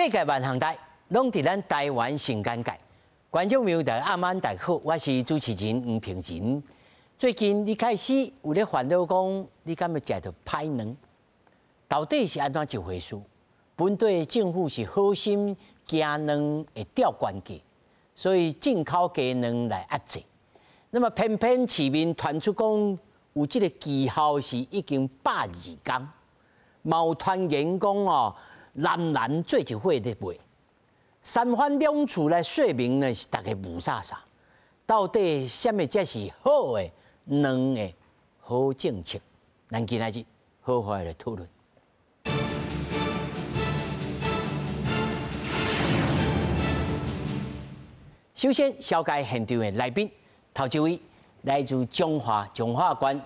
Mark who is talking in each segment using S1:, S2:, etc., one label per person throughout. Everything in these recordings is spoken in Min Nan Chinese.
S1: 世界萬項代，攏佇咱台灣上簡介。觀眾朋友大家暗晚大家好，我是主持人黃平仁。最近你開始有咧煩惱講，你敢欲食著歹卵？到底是按怎一回事？本地政府是好心驚卵會吊懸價，所以進口雞卵來壓制。那麼偏偏市面傳出講有這個期效是已經120工，嘛有傳言講哦，男男做一伙咧賣，三番兩次來說明呢，是大家霧煞煞。到底啥物才是好的卵的好政策？咱今仔日好好來討論。首先，紹介現場的來賓，頭一位來自彰化彰化縣，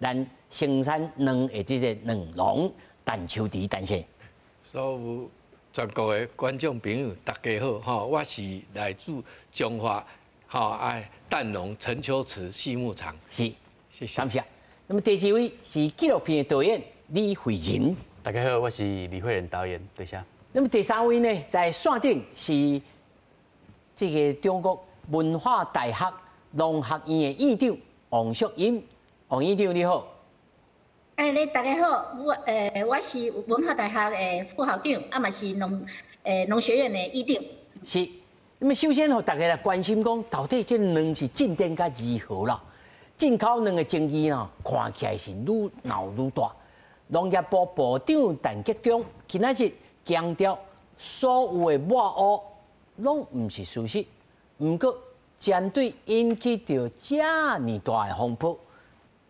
S1: 咱生產卵的這個卵農陳秋池陳先生。
S2: 所有全國的觀眾朋友，大家好，吼，我是來自彰化，吼，啊，蛋農陳秋池畜牧場。
S1: 是，
S2: 謝謝。
S1: 感謝。那麼第二位是紀錄片的導演李惠仁。
S3: 大家好，我是李惠仁導演，多謝。
S1: 那麼第三位呢，在線頂是這個中國文化大學農學院的院長王淑英，王院長你好。
S4: 欸，你大家好，我是文化大學的副校長，啊嘛是農學院的院長。
S1: 是，那麼首先，予大家來關心講，到底這卵是進展甲如何啦？進口卵的爭議哦，看起來是愈鬧愈大。農業部部長陳吉仲今仔日強調，所有的抹烏攏毋是事實，毋過針對引起著遮爾大的風波，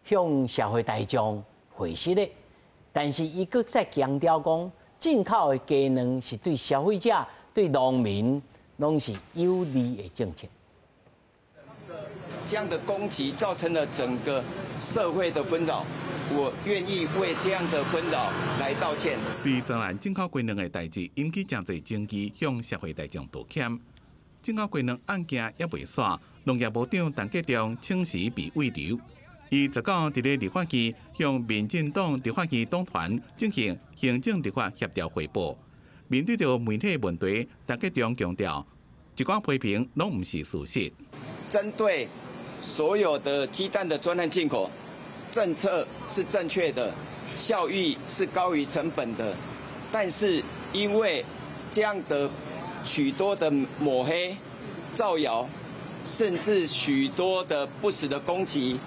S1: 向社會大眾回釋的，但是伊閣再強調講，進口的雞卵是對消費者、對農民攏是有利的政策。
S5: 這樣的攻擊造成了整個社會的紛擾，我願意為這樣的紛擾來道歉。
S6: 對專案進口雞卵的代誌引起誠濟爭議，向社會大眾道歉。進口雞卵案件猶未煞，農業部長陳吉仲請辭被慰留。伊十九佇咧立法院向民進黨立法院黨團進行行政立法協調匯報。面對著媒體問題，陳吉仲強調，一寡批評攏毋是事實。
S5: 針對所有的雞蛋的專案進口政策是正確的，效益是高於成本的，但是因為這樣的許多的抹黑、造謠，甚至許多的不實的攻擊，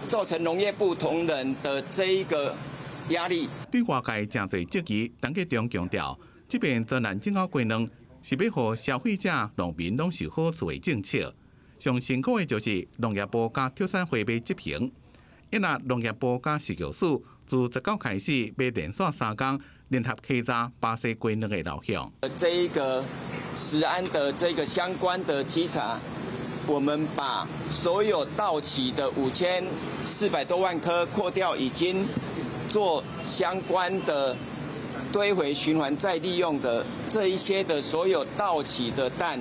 S5: 造成農業部同仁的這一個壓力。
S6: 對外界誠濟質疑，陳吉仲強調，這遍專案進口雞卵是欲予消費者、農民攏受好處的政策。上辛苦的就是農業部佮特產會欲執行，因為農業部佮食藥署自十九開始，欲連續3工聯合稽查巴西雞卵的流向。
S5: 這一個食安的這個相關的稽查，我們把所有到期的5400多萬顆扣掉，已經做相關的堆肥循環再利用的這一些的所有到期的蛋，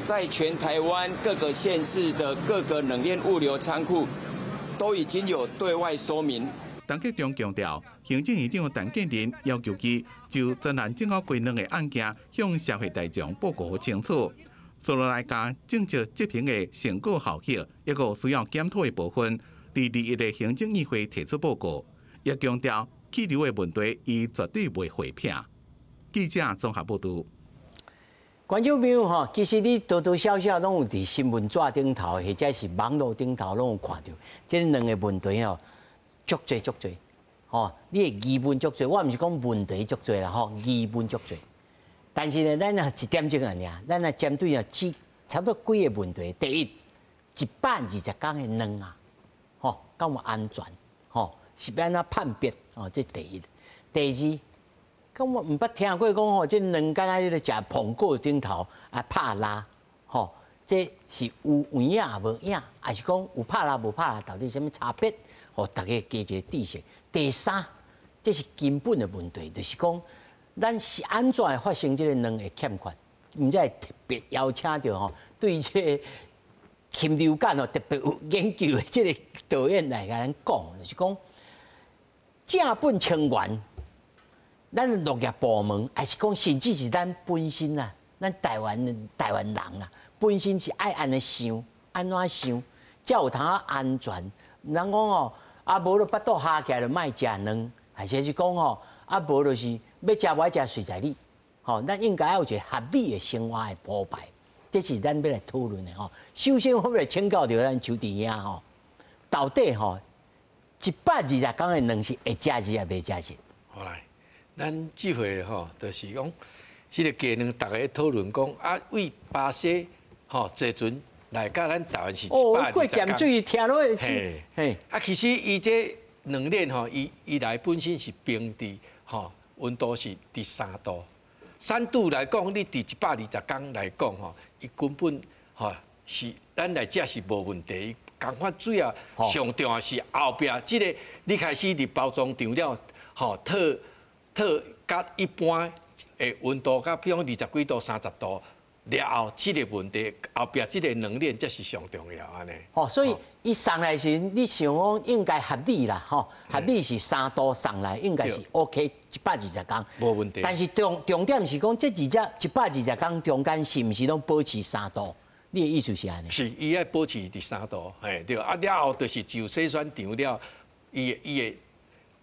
S5: 在全台灣各個縣市的各個冷鏈物流倉庫，都已經有對外說明。
S6: 陳吉仲強調，行政院長陳建仁要求伊就專案進口雞卵的案件向社會大眾報告清楚。接落來共政策執行的成果效益，抑閣需要檢討的部分，佇21的行政院會提出報告，也強調棄留的問題，伊絕對袂迴避。記者綜合報導。
S1: 觀眾朋友吼，其實你多多少少攏有佇新聞紙頂頭，或者是網路頂頭攏有看著，這兩個問題吼，足濟足濟，吼，你會疑問足濟，我毋是講問題足濟啦，吼，疑問足濟。但是呢，咱若一點鐘爾，咱若針對啊幾差不多幾個問題。第一，120工的卵啊，吼，敢有安全？吼，是欲按怎判別？哦，這第一。第二，敢我毋捌聽過講吼，這卵敢若彼个食蘋果頂頭啊拍蠟，吼，這是有有影無影，還是講有拍蠟無拍蠟，到底啥物差別？予大家加一個知識。第三，這是根本的問題，就是講咱是按怎會發生這個卵的欠缺？毋才會特別邀請著吼，對這個禽流感哦特別有研究的這個導演來共咱講，就是講正本清源。咱农业部门，还是讲甚至是咱本身啊，咱台湾人啊，本身是愛按呢想，按怎想，才有通安全。人講哦，啊無就腹肚焦起來就莫食卵，還是講吼，啊無就是欲食無愛食隨在你。吼，咱應該要有一個合理的生活的鋪排，這是咱欲來討論的吼。首先，我欲來請教著咱邱弟兄吼，到底吼120天的卵是會食是抑袂食是？
S2: 好來，咱這回吼，就是講，這個雞卵，逐家討論講啊，對巴西吼坐船來到咱台灣是120
S1: 過鹹水聽落去，
S2: 嘿，啊，其實伊這卵鏈吼，伊來本身是冰佇吼，溫度是佇3度，3度來講，你佇120天來講吼，伊根本吼是咱來食是無問題。仝款主要上重要是後壁這個，你開始佇包裝場了，吼，套套佮一般的溫度，佮比如講20幾度、30度了後，這個問題後壁這個卵鏈才是上重要按呢。
S1: 哦，所以伊送來時，你想講應該合理啦，吼，合理是3度送來應該是 OK，120天。
S2: 無問題。
S1: 但是重點是講，這二只120天中間是毋是攏保持三度？你的意思是按呢？
S2: 是，伊愛保持佇三度，嘿，對。啊，了後就是就洗選場了，伊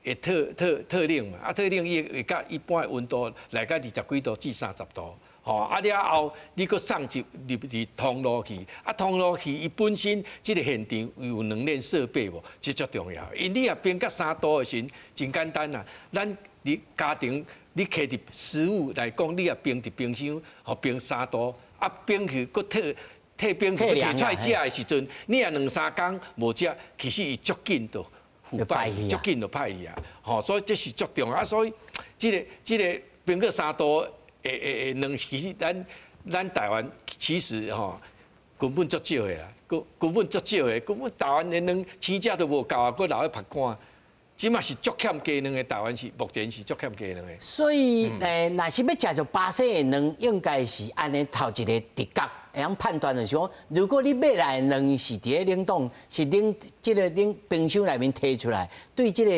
S2: 會套冷嘛，啊，套冷伊會佮一般的溫度來到20幾度至30度，吼，啊了後你閣送入通路去，啊通路去伊本身這個現場有卵鏈設備無？這足重要。因你若冰到三度的時陣，真簡單啦。咱你家庭你揢佇食物來講，你若冰佇冰箱，予冰三度，啊冰去閣退冰去提出來食的時陣，你若兩三工無食，其實伊足緊就腐敗，足緊就歹去啊！吼，所以這是足重要啊！所以這個冰過三度的卵，其實咱台灣其實吼根本足少的啦，根本足少的，根本台灣的卵生食都無夠啊，閣留咧曝乾。這馬是足欠雞卵的，台灣是目前是足欠雞卵的。
S1: 所以，若是欲食著巴西的卵，應該是按呢頭一個直覺會曉判斷，就是講，如果你買來的卵是佇咧冷凍，是冷這個冷冰箱內面提出來，對這個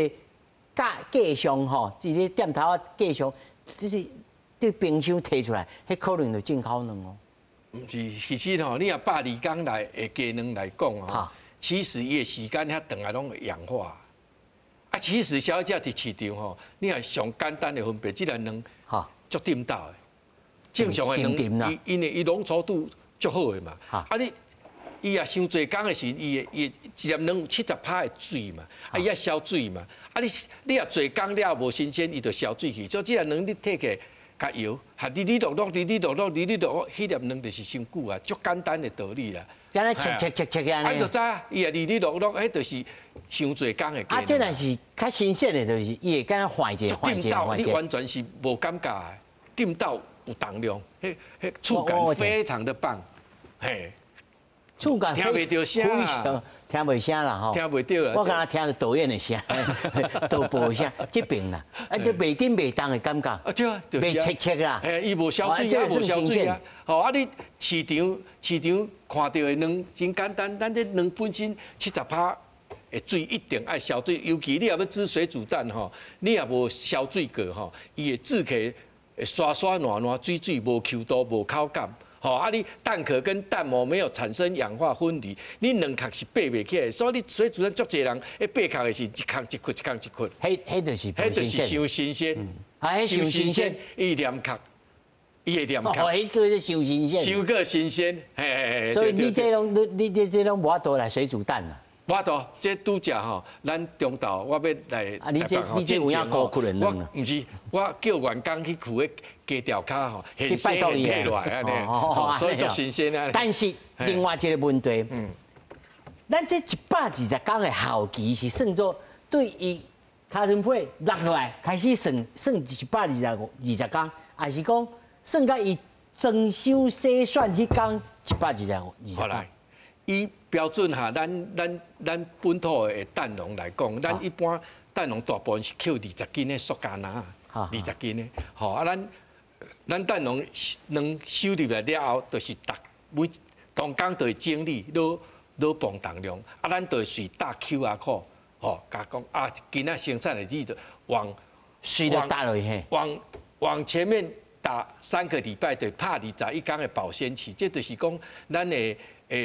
S1: 價價上吼，這個店頭仔價上，就是對冰箱提出來，彼可能就進口卵哦。
S2: 毋是，其實吼，你若120天內的雞卵來講吼，其實伊的時間遐長啊，攏會氧化。啊，其實消費者佇市場吼，你若上簡單的分辨，這個卵足甜豆的，正常的卵，伊因為伊濃稠度足好的嘛。啊，你伊若傷濟工的時，伊一粒卵有70%的水嘛，啊，伊愛消水嘛。啊，你若濟工了無新鮮，伊就消水去。所以這粒卵你提起來共搖，哈，哩哩落落，哩哩落落，哩哩落落，彼粒卵就是傷久啊，足簡單的道理啦。
S1: 按呢切切切切按呢。
S2: 啊，就知伊若哩哩落落，彼就是傷濟工的。
S1: 啊，這若是較新鮮的，就是伊會敢若換一個換一個換一
S2: 個。你完全是無感覺的，甜豆有重量，彼觸感非常的棒，嘿。
S1: 觸感
S2: 聽袂著聲啊，
S1: 聽袂聲啦吼，
S2: 聽袂著啦。
S1: 我敢若聽著導演的聲，導播的聲，這邊啦，啊，這袂振袂動的感覺。
S2: 啊，對啊，就是。
S1: 袂切切啦。
S2: 嘿，伊無消水啊，無消水啊。吼，啊，你市場看著的卵真簡單，咱這卵本身70%的水一定愛消水，尤其你若欲煮水煮蛋吼，你若無消水過吼，伊會煮起會沙沙爛爛水水，無 Q 度，無口感。吼啊！你蛋殼跟蛋膜沒有產生氧化分離，你卵殼是掰袂起來，所以你水煮蛋足濟人，彼掰殼的是一空一窟一空一窟。
S1: 彼就是
S2: 彼就是傷新鮮，
S1: 啊，彼傷新鮮，
S2: 伊黏殼，伊會黏殼。
S1: 哦，彼個是傷新鮮。
S2: 傷過新鮮，嘿嘿嘿。
S1: 所以你這攏你這攏無法度來水煮蛋啦。
S2: 無法度，這拄則吼，咱中晝我欲來
S1: 啊！你這有影高級的
S2: 我毋是，我叫員工去跍彼雞條跤吼，現洗現提落來按呢，所以足新鮮啊。
S1: 但是另外一個問題，咱這120天的效期是算做對伊尻川皮落落來開始算算120天，還是講算到伊裝修洗選彼工120天？
S2: 以標準哈，咱本土的蛋農來講，咱一般蛋農大部分是扣20斤的塑膠籃，20斤的，吼啊，咱蛋農卵收入來了後，就是逐每同工就會整理攞攞磅重量，啊，咱就會隨打 QR code，吼，共講啊，今仔生產的你就往
S1: 隨著打落去，
S2: 往前面打3個禮拜，就拍21天的保鮮期，這就是講咱的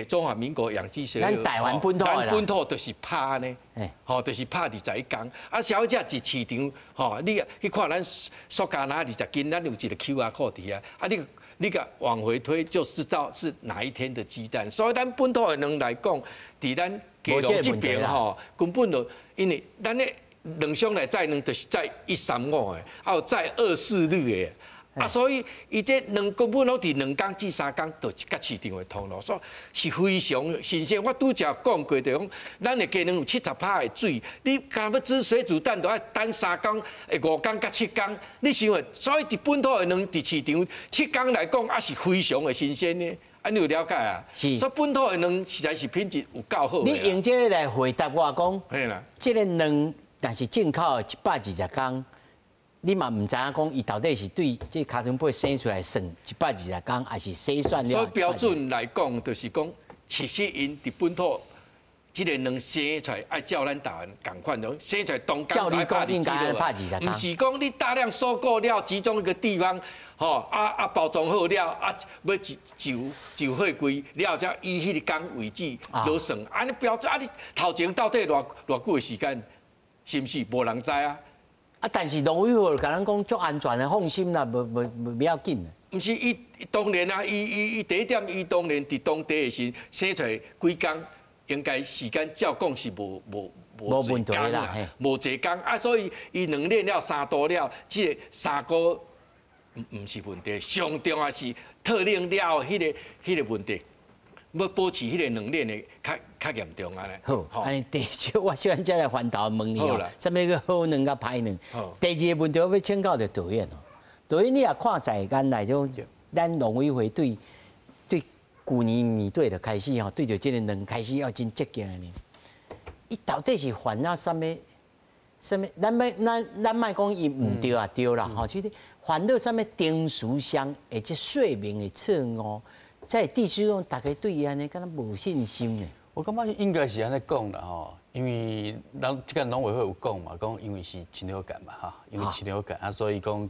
S2: 中華民國養雞協
S1: 會，咱台灣本土
S2: 咱本土就是拍呢，吼，就是拍21天。啊，消費者佇市場，吼，你去看咱塑膠籃20斤，咱有一個 QR code 佇遐，啊，你共往回推就知道是哪一天的雞蛋。所以咱本土的卵來講，佇咱基隆這邊吼，根本就因為咱的卵商來載卵，就是載1、3、5的，還有載2、4日的。啊，所以伊這卵根本攏佇2工至3工就共市場會通咯，所以是非常新鮮。我拄才講過，就講咱的雞卵有70%的水，你敢欲煮水煮蛋，都愛等3工、5工佮7工。你想下，所以佇本土的卵佇市場7工來講，也是非常的新鮮的。啊，你有了解啊？
S1: 是。
S2: 所以本土的卵實在是品質有夠好。
S1: 你用這個來回答我講，
S2: 嘿啦，
S1: 這個卵若是進口120天。你嘛毋知影講，伊到底是對這尻川尾生出來算120天，還是洗選了？
S2: 所以標準來講，就是講，其實𪜶佇本土這個卵生出來，愛照咱台灣仝款，生出來當
S1: 工照你講應該拍20天。
S2: 毋是講你大量收購了，集中一個地方，吼啊包裝好了，啊欲上上貨櫃了，才以彼個工為止來算。按呢標準，啊你頭前到底偌偌久的時間，是毋是無人知啊？
S1: 啊！但是農委會共咱講足安全的，放心啦，無無無不要緊。
S2: 毋是伊當然啊，伊伊伊第一點，伊當然佇當地的時生出來幾工，應該時間照講是無無
S1: 無問題啦，
S2: 無濟工啊，所以伊兩冷了3度了，這個3個毋是問題，上重要是特冷了彼個問題。欲保持彼個卵鏈的較較嚴重按呢。
S1: 好，按呢第二，我小可才來翻頭問你哦，啥物叫好卵佮歹卵？第二個問題我欲請教著導演哦，導演你也看在眼內，種咱農委會對對舊年年底就開始吼，對著這個卵開始要真積極的呢。伊到底是犯了啥物？啥物？咱欲咱咱莫講伊毋對啊對啦，吼，就是犯了啥物丁書上或者說明的錯誤？在地區講，大家對伊按呢敢若無信心呢。
S3: 我感覺應該是按呢講啦吼，因為咱這個農委會有講嘛，講因為是禽流感嘛哈，因為禽流感啊，所以講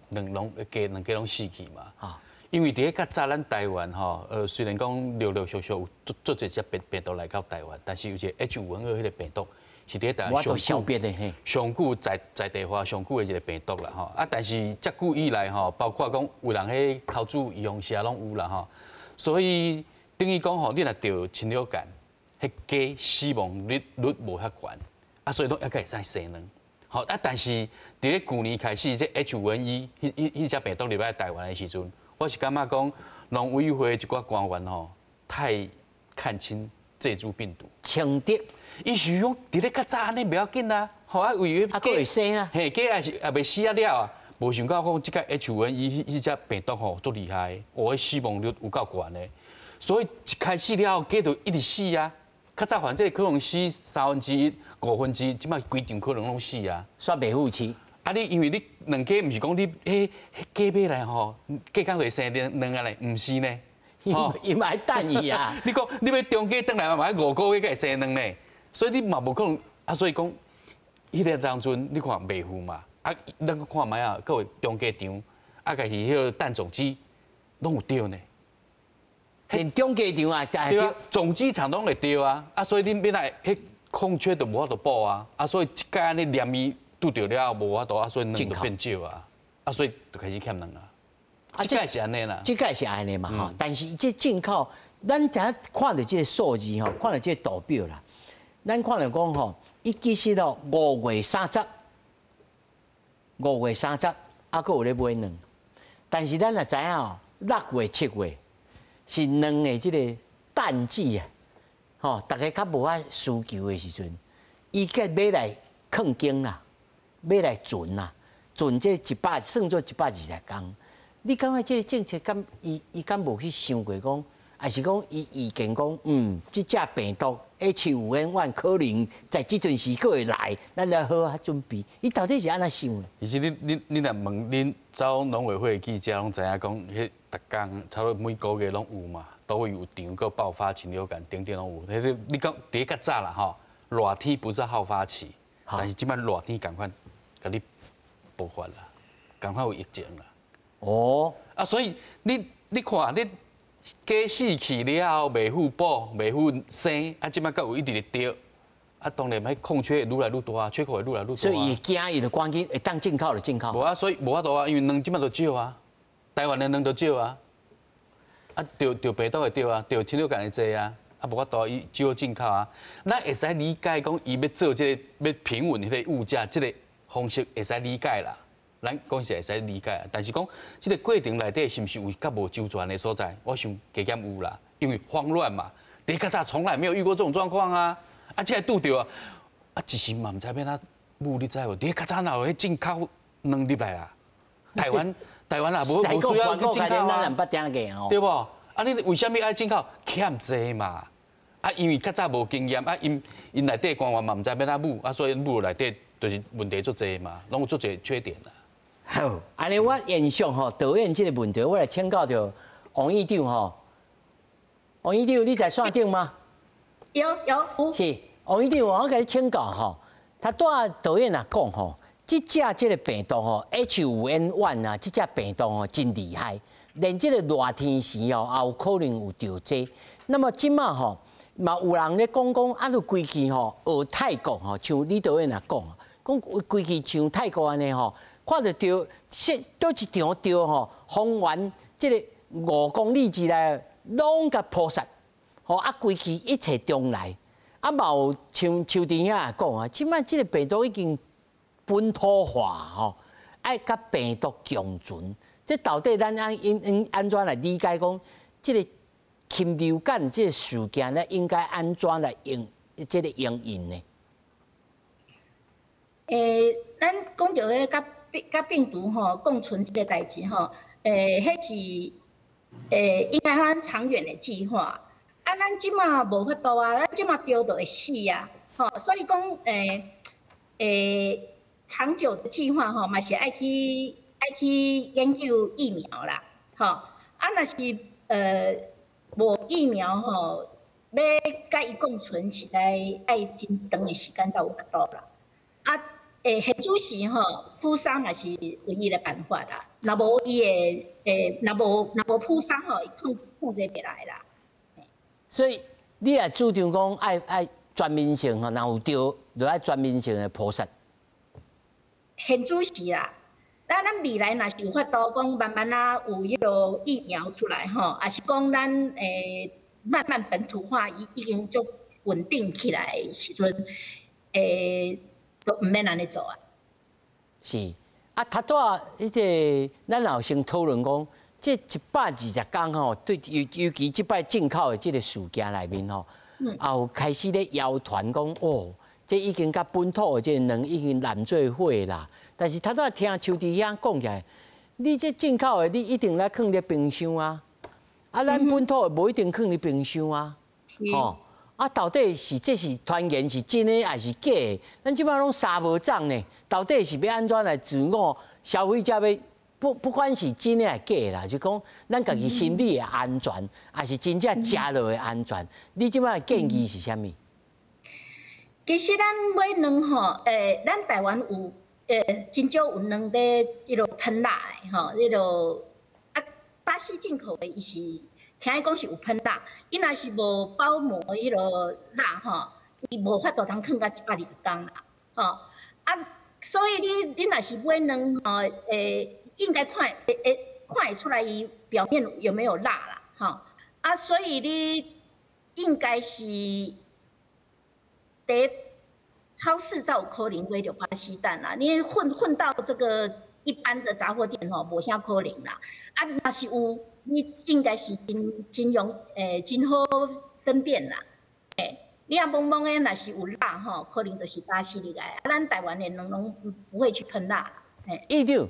S3: 卵攏雞卵雞攏死去嘛。因為佇咧較早咱台灣吼，雖然講陸陸續續有足足濟隻病毒來到台灣，但是有一個 H5N2 彼個病毒是佇咧台灣上久上久在在地化上久的一個病毒啦吼。啊，但是遮久以來吼，包括講有人彼投注預防射攏有啦吼。所以等於講吼，你若著禽流感，彼雞死亡率無遐懸，啊，所以攏猶閣會使生卵。吼啊，但是佇咧舊年開始，這 H5N1 彼彼彼隻病毒入來台灣的時陣，我是感覺講農委會一寡官員吼太看輕這株病毒。
S1: 輕敵，
S3: 伊是講佇咧較早按呢袂要緊啊，吼啊為
S1: 啊，閣會生啊，
S3: 嘿，雞也是也袂死啊了啊。無想到講這個 H5N1 彼隻病毒吼足厲害，哦，彼死亡率有夠懸的，所以一開始了後雞就一直死啊。較早反正可能死1/3、1/5，這擺規場可能攏死啊。
S1: 煞袂赴市。
S3: 啊！你因為你卵雞毋是講你彼雞買來吼，隔工就會生卵啊咧，毋是呢。
S1: 吼，伊嘛愛等伊啊。
S3: 你講你欲中雞轉來嘛愛5個月才會生卵呢，所以你嘛無可能啊。所以講，彼個當陣你看袂赴嘛。啊，咱閣看覓啊，閣有中雞場，啊，家是彼個蛋種雞，攏有著呢。
S1: 連中雞場啊，
S3: 對啊，種雞場攏會著啊，啊，所以恁欲來彼空缺就無法度補啊，啊，所以一擺按呢連伊拄著了後無法度啊，所以卵就變少啊，啊，所以就開始欠卵啊。啊，這個是按呢啦，
S1: 這個是按呢嘛吼，但是這進口，咱等下看著這個數字吼，看著這個圖表啦，咱看著講吼，伊其實哦五月三十。5月30，啊，閣有咧買卵，但是咱若知影哦，6月、7月是卵的這個淡季啊，吼，大家較無遐需求的時陣，伊閣買來囥間啦，買來存啦，存這一百算做120工。你感覺這個政策敢伊伊敢無去想過講，還是講伊預見講，這隻病毒 H5N1 可能在這陣時閣會來，咱來好好準備。伊到底是按怎想的？
S3: 其實你若問恁走農委會的記者，攏知影講，彼逐工差不多每個月攏有嘛，都會有場閣爆發禽流感等等攏有。彼個你講佇較早啦吼，熱天不是好發期，但是這擺熱天仝款，共你爆發啦，仝款有疫情啦。哦，啊，所以你看你雞死去了後，袂赴補，袂赴生，啊，這擺閣有一直咧著，啊，當然彼空缺會愈來愈大，缺口會愈來愈大。
S1: 所以伊驚，伊就趕緊會當進口就進口。
S3: 無啊，所以無法度啊，因為卵這擺都少啊，台灣的卵都少啊，啊，著著病毒會著啊，著禽流感會濟啊，啊，無法度，伊只好進口啊。咱會使理解講，伊欲做這個欲平穩彼個物價，這個方式會使理解啦。咱講是會使理解，但是講這個過程內底是毋是有較無周全的所在？我想加減有啦，因為慌亂嘛，佇較早從來沒有遇過這種狀況啊！啊，這個拄著啊，啊一時嘛毋知欲按怎舞，你知無？佇較早哪有彼進口卵入來啊？台灣也無需要去進口啊，對無？啊，你為啥物愛進口？欠濟嘛！啊，因為較早無經驗，啊，𪜶𪜶內底官員嘛毋知欲按怎舞，啊，所以舞內底就是問題足濟嘛，攏有足濟缺點啦。
S1: 好，按呢我延續吼導演這個問題，我來請教著王院長吼。王院長，你在線頂嗎？
S4: 有有。
S1: 是王院長，我共你請教吼，他拄仔導演也講吼，這隻這個病毒吼，H5N1 啊，這隻病毒吼真厲害，連這個熱天時哦，也有可能有著這。那麼這馬吼，嘛有人咧講講，啊，就規氣吼學泰國吼，像李導演也講，講規氣像泰國按呢吼。看著著，說佗一場著吼，方圓這個5公里之內攏共撲殺，吼啊，規氣一切重來，啊嘛有像邱弟兄也講啊，這擺這個病毒已經本土化吼，愛佮病毒共存，這到底咱按應應按怎來理解講，這個禽流感這個事件咧，應該按怎來應這個應應呢？
S4: 欸，咱講著彼個佮病毒吼共存這個代誌吼，欸，彼是欸應該講長遠的計劃。啊，咱這馬無法度啊，咱這馬著就會死啊，吼，所以講欸欸長久的計劃吼，嘛是愛去研究疫苗啦，吼。啊，若是無疫苗吼，欲佮伊共存，實在愛真長的時間才有法度啦。啊，欸，現主時吼，撲殺嘛是唯一的辦法啦。若無伊會，欸，若無撲殺吼，伊控制袂來啦。
S1: 所以你也主張講愛全面性吼，若有著，就愛全面性的撲殺。
S4: 現主時啦，咱未來若是有法度講慢慢仔有彼個疫苗出來吼，抑是講咱欸慢慢本土化已經足穩定起來的時陣，欸，都毋免按呢做啊。
S1: 是，啊，頭拄仔彼個咱也有先討論講，這120天吼，對尤其這擺進口的這個事件內面吼，也有開始咧謠傳講，哦，這已經佮本土的這個卵已經染做伙啦。但是頭拄仔聽邱弟兄講起來，你這進口的，你一定來囥佇冰箱啊，啊，咱本土的無一定囥佇冰箱啊，吼。啊，到底是這是傳言是真的還是假的？咱這擺攏沙無掌呢，到底是欲按怎來自我消費者欲不管是真的還是假的啦，就講咱家己心理的安全，還是真正食落的安全？你這擺建議是啥物？
S4: 其實咱買卵吼，欸，咱台灣有欸，真少有卵佇這個噴蠟的吼，這個啊，巴西進口的伊是。聽伊講是有噴蠟，伊若是無包膜彼個蠟吼，伊無法度通囥到120天啦，吼啊，所以你若是買卵吼，欸，應該看會看會出來伊表面有沒有蠟啦，吼啊，所以你應該是佇超市才有可能買著巴西蛋啦，你混到這個一般的雜貨店吼，無啥可能啦，啊，若是有。你應該是真真容欸，真好分辨啦。欸，你若蒙蒙的，若是有蠟吼，可能就是巴西入來。啊，咱台灣的卵攏不會去噴蠟。欸，
S1: 院長，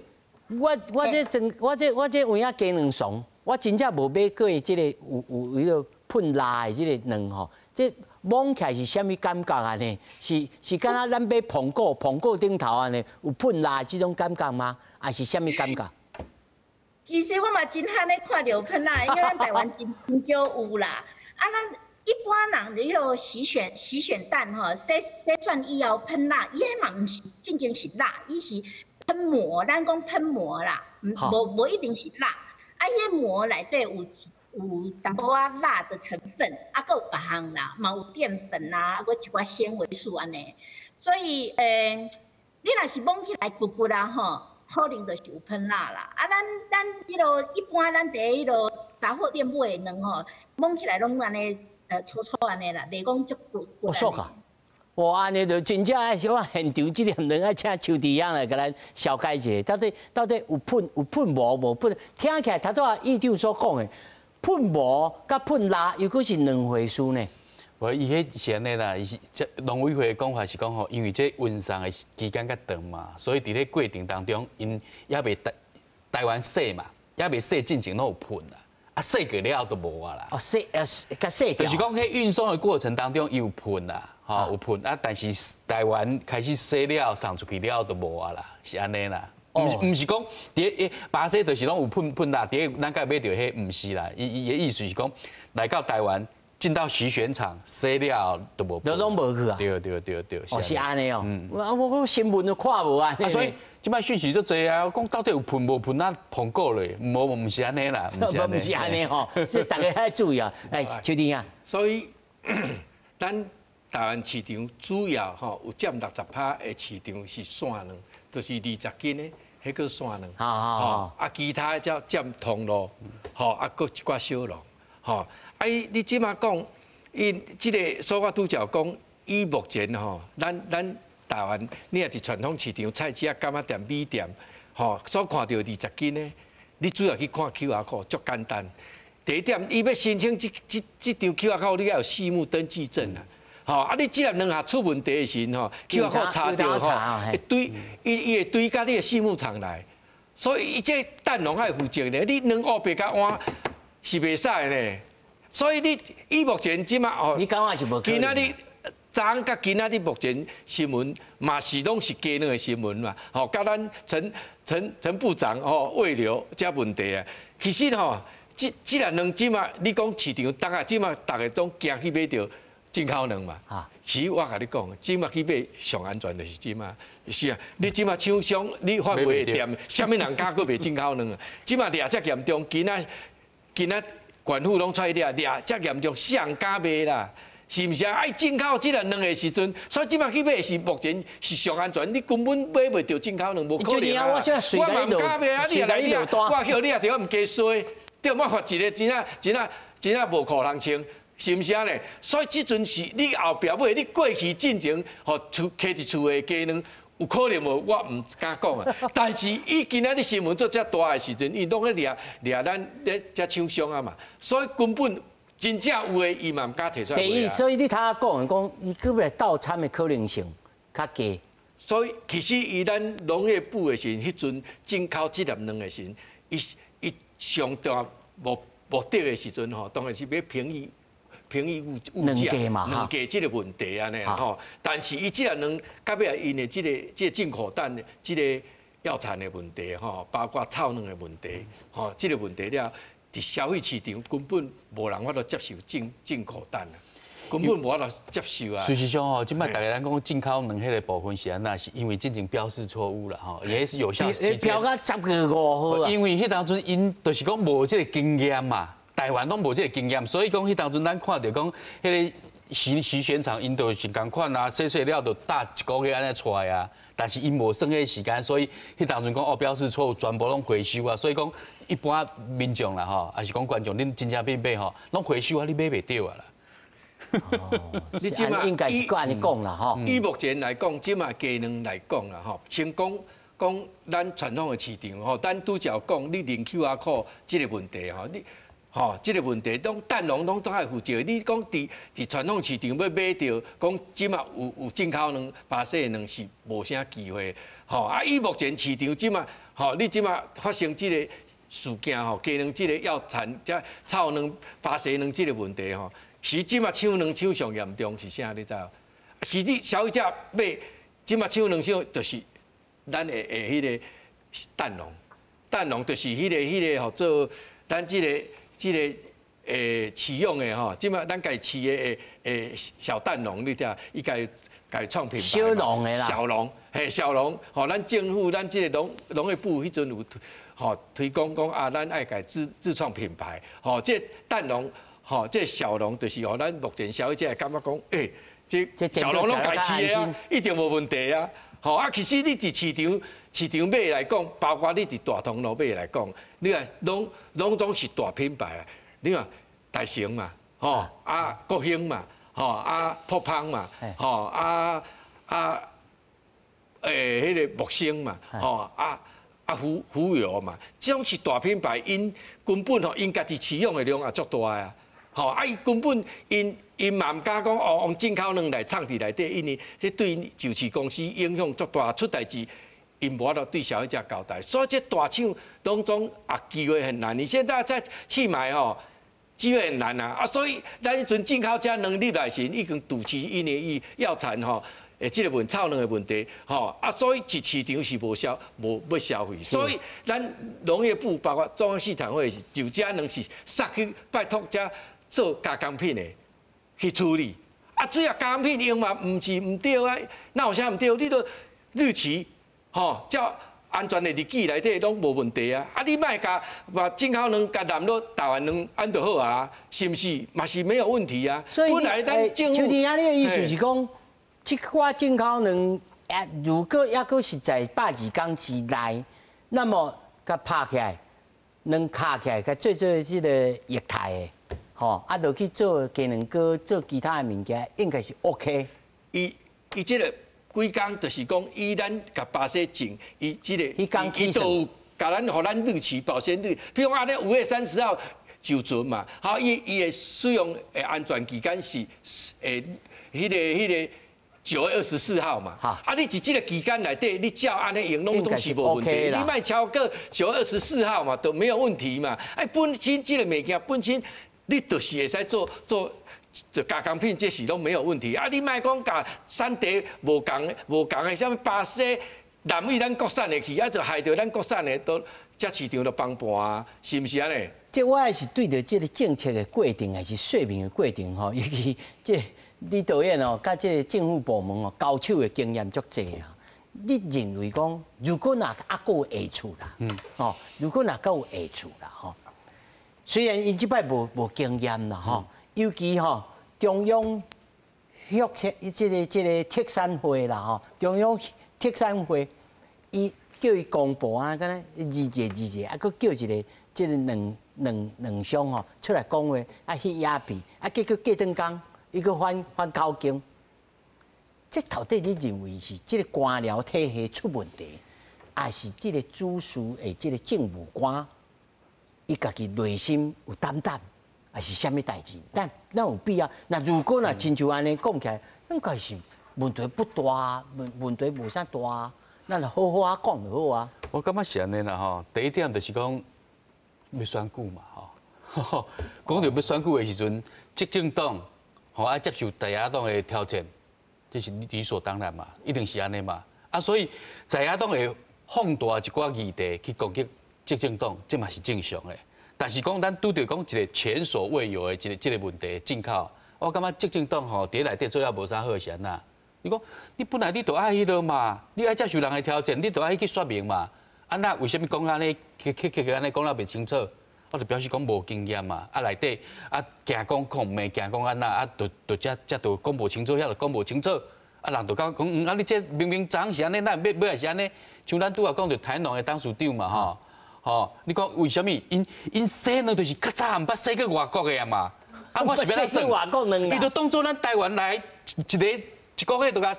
S1: 我這有影雞卵慫，我真正無買過這個有彼個噴蠟的這個卵吼，這摸起來是啥物感覺按呢？是敢若咱買蘋果頂頭按呢，有噴蠟這種感覺嗎？還是啥物感覺？
S4: 其實我嘛真罕咧看著噴蠟，因為咱台灣真少有啦。啊，咱一般人彼個洗選蛋吼，洗選以後噴蠟，伊彼嘛毋是正經是蠟，伊是噴噴膜，咱講噴膜啦，無一定是蠟。啊，彼個膜內底有淡薄仔蠟的成分，啊，閣有別項啦，嘛有澱粉啦，啊，閣一寡纖維素按呢。所以，你若是摸起來骨骨啊吼，可能就是有噴蠟啦。啊，咱彼落一般咱佇彼落雜貨店買的卵吼，摸起來攏按呢，粗粗按呢啦，袂講足骨骨。
S1: 哦，說啊，哇，按呢就真正愛我現場這粒卵愛請邱弟兄來共咱紹解一下，到底有噴膜無噴？聽起來頭拄仔議長所講的噴膜佮噴蠟，又閣是兩回事呢。
S3: 無，伊彼是按呢啦，伊是這農委會的講法是講吼，因為這運送的期間較長嘛，所以佇咧過程當中，𪜶猶未台灣洗嘛，猶未洗進前攏有噴啦，啊洗過了後就無啊啦。
S1: 哦，洗共洗
S3: 就是講彼運送的過程當中，伊有噴啦，吼有噴啊，但是台灣開始洗了送出去了後就無啊啦，是按呢啦。毋是講佇巴西就是攏有噴蠟，佇咱共買著彼毋是啦，伊的意思是講來到台灣。進到洗選廠洗了都無，
S1: 都攏無去啊？
S3: 對對對對，
S1: 哦，是按呢哦。我新聞都看無按呢。
S3: 所以這擺訊息足濟啊，講到底有噴無噴啊？蘋果咧，無是按呢啦，
S1: 毋是按呢吼，所以大家愛注意啊。來，邱弟啊。
S2: 所以咱台灣市場主要吼有佔60%的市場是散卵，就是20斤的，彼個散卵。
S1: 好。
S2: 啊，其他才佔通路，吼啊，閣一寡小農，吼。啊！伊你這馬講，伊這个所我拄才講，以目前吼，咱台灣，你若佇傳統市場、菜市仔、柑仔店、米店，吼，所看著20斤的，你主要去看 QR code，足簡單。第一點，伊欲申請這張 QR code，你愛有飼牧登記證啊。吼，啊！你這粒卵若出問題的時陣吼，QR code 查著吼，會對，伊會對共你的畜牧場來。所以伊這蛋農愛負責呢，你卵烏白共換是袂使的呢。所以你以目前這馬哦，
S1: 你感覺是無？
S2: 今仔日昨昏佮今仔日目前新聞嘛是攏是雞卵的新聞嘛，吼，佮咱陳部長吼慰留這問題啊，其實吼，這粒卵這馬你講市場，逐個這馬逐个攏驚去買著進口卵嘛。其實我共你講，這馬去買上安全就是這馬，是啊，你這馬廠商你發賣的店，啥物人敢閣賣進口卵啊？這馬掠遮嚴重，今仔縣府攏出來掠掠遮嚴重，誰人敢賣啦？是毋是啊？愛進口這粒卵的時陣，所以這馬去買是目前是上安全，你根本買袂著進口卵，無可能啊！
S1: 我
S2: 嘛毋敢賣啊！你若來你我叫你也著我毋加衰，對，我罰一个真正真正真正無褲通穿，是毋是按呢？所以這陣是你後壁買，你過去進前，予厝揢佇厝的雞卵，有可能無？我毋敢講啊。但是伊今仔日新聞做遮大的時陣，伊攏咧掠掠咱咧遮廠商啊嘛，所以根本真正有的伊嘛毋敢提出來。
S1: 第一，所以你頭仔講講，伊閣欲來鬥摻的可能性較低。
S2: 所以其實以咱農業部的時陣，彼陣進口這粒卵的時陣，伊上大目的的時陣吼，當然是欲平抑物價、卵價這个問題按呢吼。但是伊這粒卵到尾因的這个進口蛋的這个藥殘的問題吼，包括臭卵的問題吼，這个問題了，佇消費市場根本無人法度接受進口蛋啊，根本無法度接受啊。
S3: 事實上吼，這擺大家咱講進口卵彼个部分是按怎？是因為進前標示錯誤啦吼，也是有效期
S1: 間。標到10月5號啊。
S3: 因為彼當陣𪜶就是講無這个經驗嘛。台灣攏無這个經驗，所以講彼當陣咱看著講，彼个洗選廠𪜶就是仝款啊，洗洗了就搭一个月按呢出來啊。但是𪜶無算彼个時間，所以彼當陣講哦標示錯誤，全部攏回收啊。所以講一般民眾啦吼，抑是講觀眾，恁真正欲買吼，攏回收啊，你買袂著啊啦。
S1: 哦，你這馬應該是按呢講啦吼。
S2: 以目前來講，這馬雞卵來講啦吼，先講講咱傳統的市場吼，咱拄才講你認 QR code 這个問題吼，你。吼，這个問題，攏蛋農攏總愛負責。你講佇傳統市場欲買著，講這馬有進口卵、巴西卵是無啥機會。吼，啊，以目前市場這馬，吼，你這馬發生這个事件吼，雞卵這个藥殘、這臭卵、巴西卵這个問題吼，是這馬搶卵搶上嚴重是啥？你知無？其實消費者買這馬搶卵搶，就是咱的彼个蛋農，蛋農就是彼个號做咱這个。這个飼養的吼，這馬咱家飼的小蛋農，你知？伊家共创品牌。
S1: 小农的啦。
S2: 小农，嘿，小农，吼，咱政府，咱這个農業部彼陣有吼推廣講啊，咱愛共自創品牌，吼，這蛋農，吼，這小農就是吼，咱目前消費者會感覺講，欸，這小農攏共飼的啊，一定無問題啊，吼啊，其實你佇市場買來講，包括你佇大通路買來講，你看攏總是大品牌啊，你看大成嘛，吼啊國興嘛，吼啊卜蜂嘛，吼啊啊欸，彼個木星嘛，吼啊啊浮游嘛，這種是大品牌，𪜶根本吼𪜶家己飼養的量也足大啊，吼啊伊根本𪜶嘛毋敢講哦，用進口卵來藏佇內底，因為這對𪜶上市公司影響足大，出代誌𪜶無法度對消費者交代，所以這大廠攏總啊機會很難。你現在再去買吼，機會很難啊！啊，所以咱彼陣進口這卵入來時，已經肚臍因為伊藥殘吼，會這個問臭卵的問題，吼啊，所以佇市場是無銷無欲消費，所以咱農業部包括中央市場會就這卵是殺去拜託這做加工品的去處理。啊，主要加工品用嘛，毋是毋對啊，哪有啥毋對？你都日期吼，照安全的日期內底攏無問題啊！啊，你莫共把進口卵共納入台灣卵，按就好啊，是毋是？嘛是沒有問題啊。
S1: 所以
S2: 本來咱政府，
S1: 邱廷啊，你的意思是講，這寡進口卵，如果抑閣是在120天之內，那麼共拍起來，卵敲起來，共做做這個液態的，吼，啊，落去做雞卵糕，做其他的物件，應該是 OK。
S2: 伊伊這個。幾工就是講，以咱共巴西種，伊這個伊都有共咱予咱日期保鮮日，比如講啊，咧5月30號就存嘛，好，伊伊的使用的安全期間是彼個9月24號嘛，啊，你佇這個期間內底，你照按呢用，攏總是無問題。你莫超過9月24號嘛，都沒有問題嘛。哎，本身這個物件本身，你就是會使做做。做加工品，這是攏沒有問題。啊，你莫講共產地無仝無仝的，啥物巴西、南美咱國產的去，啊，就害著咱國產的都這市場都崩盤啊，是毋是按呢？
S1: 這我也是對著這個政策的過程，還是說明的過程吼，尤其這李導演哦，佮這個政府部門哦，交手的經驗足濟啊。你認為講，如果若猶閣有下次啦，哦，如果若閣有下次啦，吼，雖然𪜶這擺無經驗啦，吼，尤其吼中央畜產這個畜產會啦，吼，中央畜產會，伊叫伊公布啊，敢若二節二節，啊，閣叫一個這個卵商吼出來講話，啊，翕影片，啊，結果過轉工，伊閣反口徑。這到底你認為是這個官僚體系出問題，還是這個主事的這個政務官，伊家己內心有擔擔，還是啥物代誌？但咱有必要？那如果若親像按呢講起來，應該是問題不大，問題無啥大，咱就好好仔講就好啊。
S3: 我感覺是按呢啦吼，第一點就是講欲選舉嘛吼，講著欲選舉的時陣，執政黨吼愛接受在野黨的挑戰。這是理所當然嘛，一定是按呢嘛。啊，所以在野黨會放大一寡議題去攻擊執政黨，這嘛是正常的。但是講咱拄著講一個前所未有的一個這個問題進口，我感覺執政黨吼佇內底做了無啥好是按怎？你講你本來你就愛彼落嘛，你愛接受人的挑戰，你就愛去說明嘛。啊，那為啥物講按呢？去去去按呢講了袂清楚？我就表示講無經驗嘛，啊內底啊驚講控，袂驚講按怎，啊就就這這就講無清楚，遐就講無清楚，啊人就講講，啊你這明明昨昏是按呢，哪會欲尾仔是按呢？像咱拄仔講著台農的董事長嘛，吼，吼，你講為啥物？𪜶𪜶洗卵就是較早毋捌洗過外國的啊嘛，啊我是欲按怎算？伊就當做咱台灣來一个一個月就共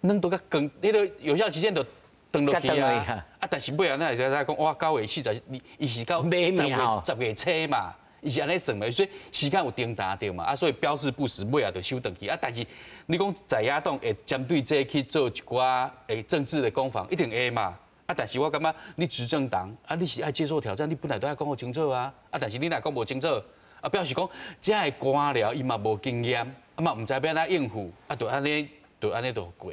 S3: 卵都共斷，彼個有效期限就斷落去啊！啊，但是尾仔咱會知影講，哇，9月42，伊是到10月10月初嘛，伊是按呢算的，所以時間有長沓著嘛，啊，所以標示不實，尾仔就收轉去。啊，但是你講在野黨會針對這去做一寡政治的攻防，一定會嘛。啊，但是我感覺你執政黨啊，你是愛接受挑戰，你本來都愛講予清楚啊。啊，但是你若講無清楚，啊，表示講這个官僚伊嘛無經驗，啊嘛毋知欲按怎應付，啊，就按呢，就按呢就過。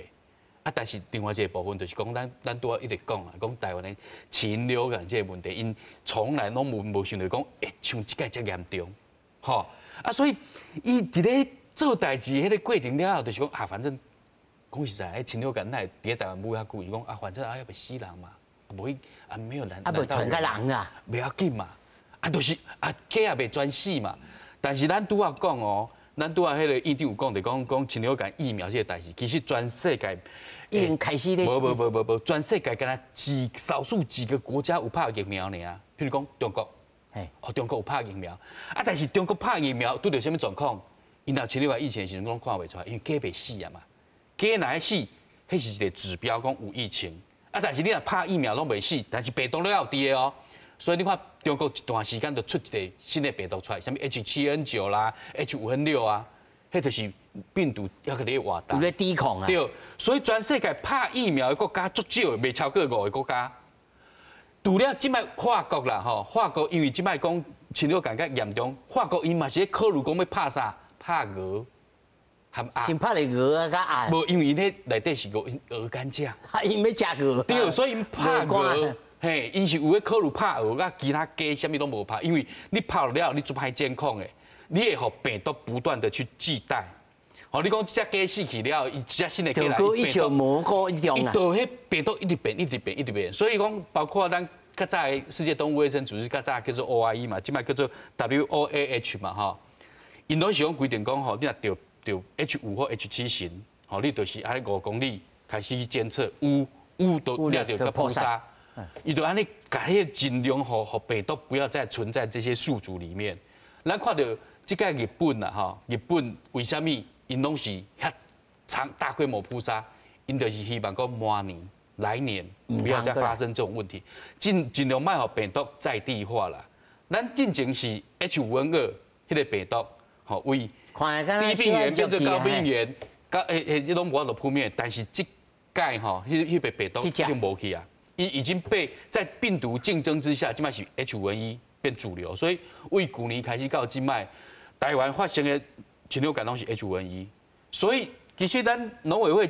S3: 啊，但是另外一個部分就是講，咱拄仔一直講啊，講台灣的禽流感這個問題，𪜶從來攏無想著講會像這擺遮嚴重，吼啊，所以伊佇咧做代誌彼個過程了後，就是講啊，反正講實在，彼禽流感哪會佇咧台灣舞遐久？伊講啊，反正啊，猶袂死人嘛，啊無去啊，沒有人
S1: 啊，無傳共人啊，
S3: 袂要緊嘛，啊，就是啊，雞也袂全死嘛。但是咱拄仔講哦，咱拄仔彼個院長有講，就講講禽流感疫苗這個代誌，其實全世界
S1: 已經開始咧。
S3: 無無無無無，全世界敢若幾少數幾個國家有拍疫苗爾，譬如講中國，哦，中國有拍疫苗，啊，但是中國拍疫苗拄著啥物狀況？𪜶若禽流感疫情的時陣攏看袂出來，因為雞袂死啊嘛。雞若會死，彼是一個指標，講有疫情。啊，但是你若拍疫苗攏袂死，但是病毒都還有佇个哦。所以你看中國一段時間就出一個新的病毒出來，啥物 H7N9啦、H5N6啊，彼就是病毒猶閣咧活動。
S1: 有咧抵抗啊。
S3: 對，所以全世界拍疫苗的國家足少的，袂超過五个國家。除了這擺法國啦吼，法國因為這擺講禽流感較嚴重，法國𪜶嘛是咧考慮講欲拍啥？拍鵝。
S1: 先拍咧鵝啊，較鴨。
S3: 無，因為𪜶彼內底是鵝鵝肝醬。
S1: 啊，𪜶欲食鵝。
S3: 對，所以𪜶拍鵝，嘿，𪜶是有咧考慮拍鵝，啊，其他雞啥物攏無拍，因為你拍了後，你足歹監控的，你會予病毒不斷的去繼代。吼，你講這隻雞死去了後，伊一隻新的雞來，
S1: 伊像蘑菇一樣啊。
S3: 伊就彼病毒一直變，一直變，一直變。所以講，包括咱較早的世界動物衛生組織，較早叫做 OIE 嘛，這擺叫做 WOAH 嘛，吼。𪜶攏是講規定講吼，你若著著 H5或 H7 型，吼，你就是愛5公里開始去監測，有有就掠著共撲殺，伊就按呢共彼個盡量予予病毒不要再存在這些宿主裡面。咱看著這擺日本啦，吼，日本為啥物𪜶攏是遐長大規模撲殺？𪜶就是希望講明年來年不要再發生這種問題，盡量莫予病毒在地化啦。咱進前是 H5N2彼個病毒，吼，為低病原變做高病原，高欸欸，彼攏無法度撲滅。但是這擺吼，彼彼個病毒已經無去啊，伊已經被在病毒競爭之下，這擺是 H5N1變主流。所以為舊年開始到這擺，台灣發生的禽流感攏是 H5N1。所以其實咱農委會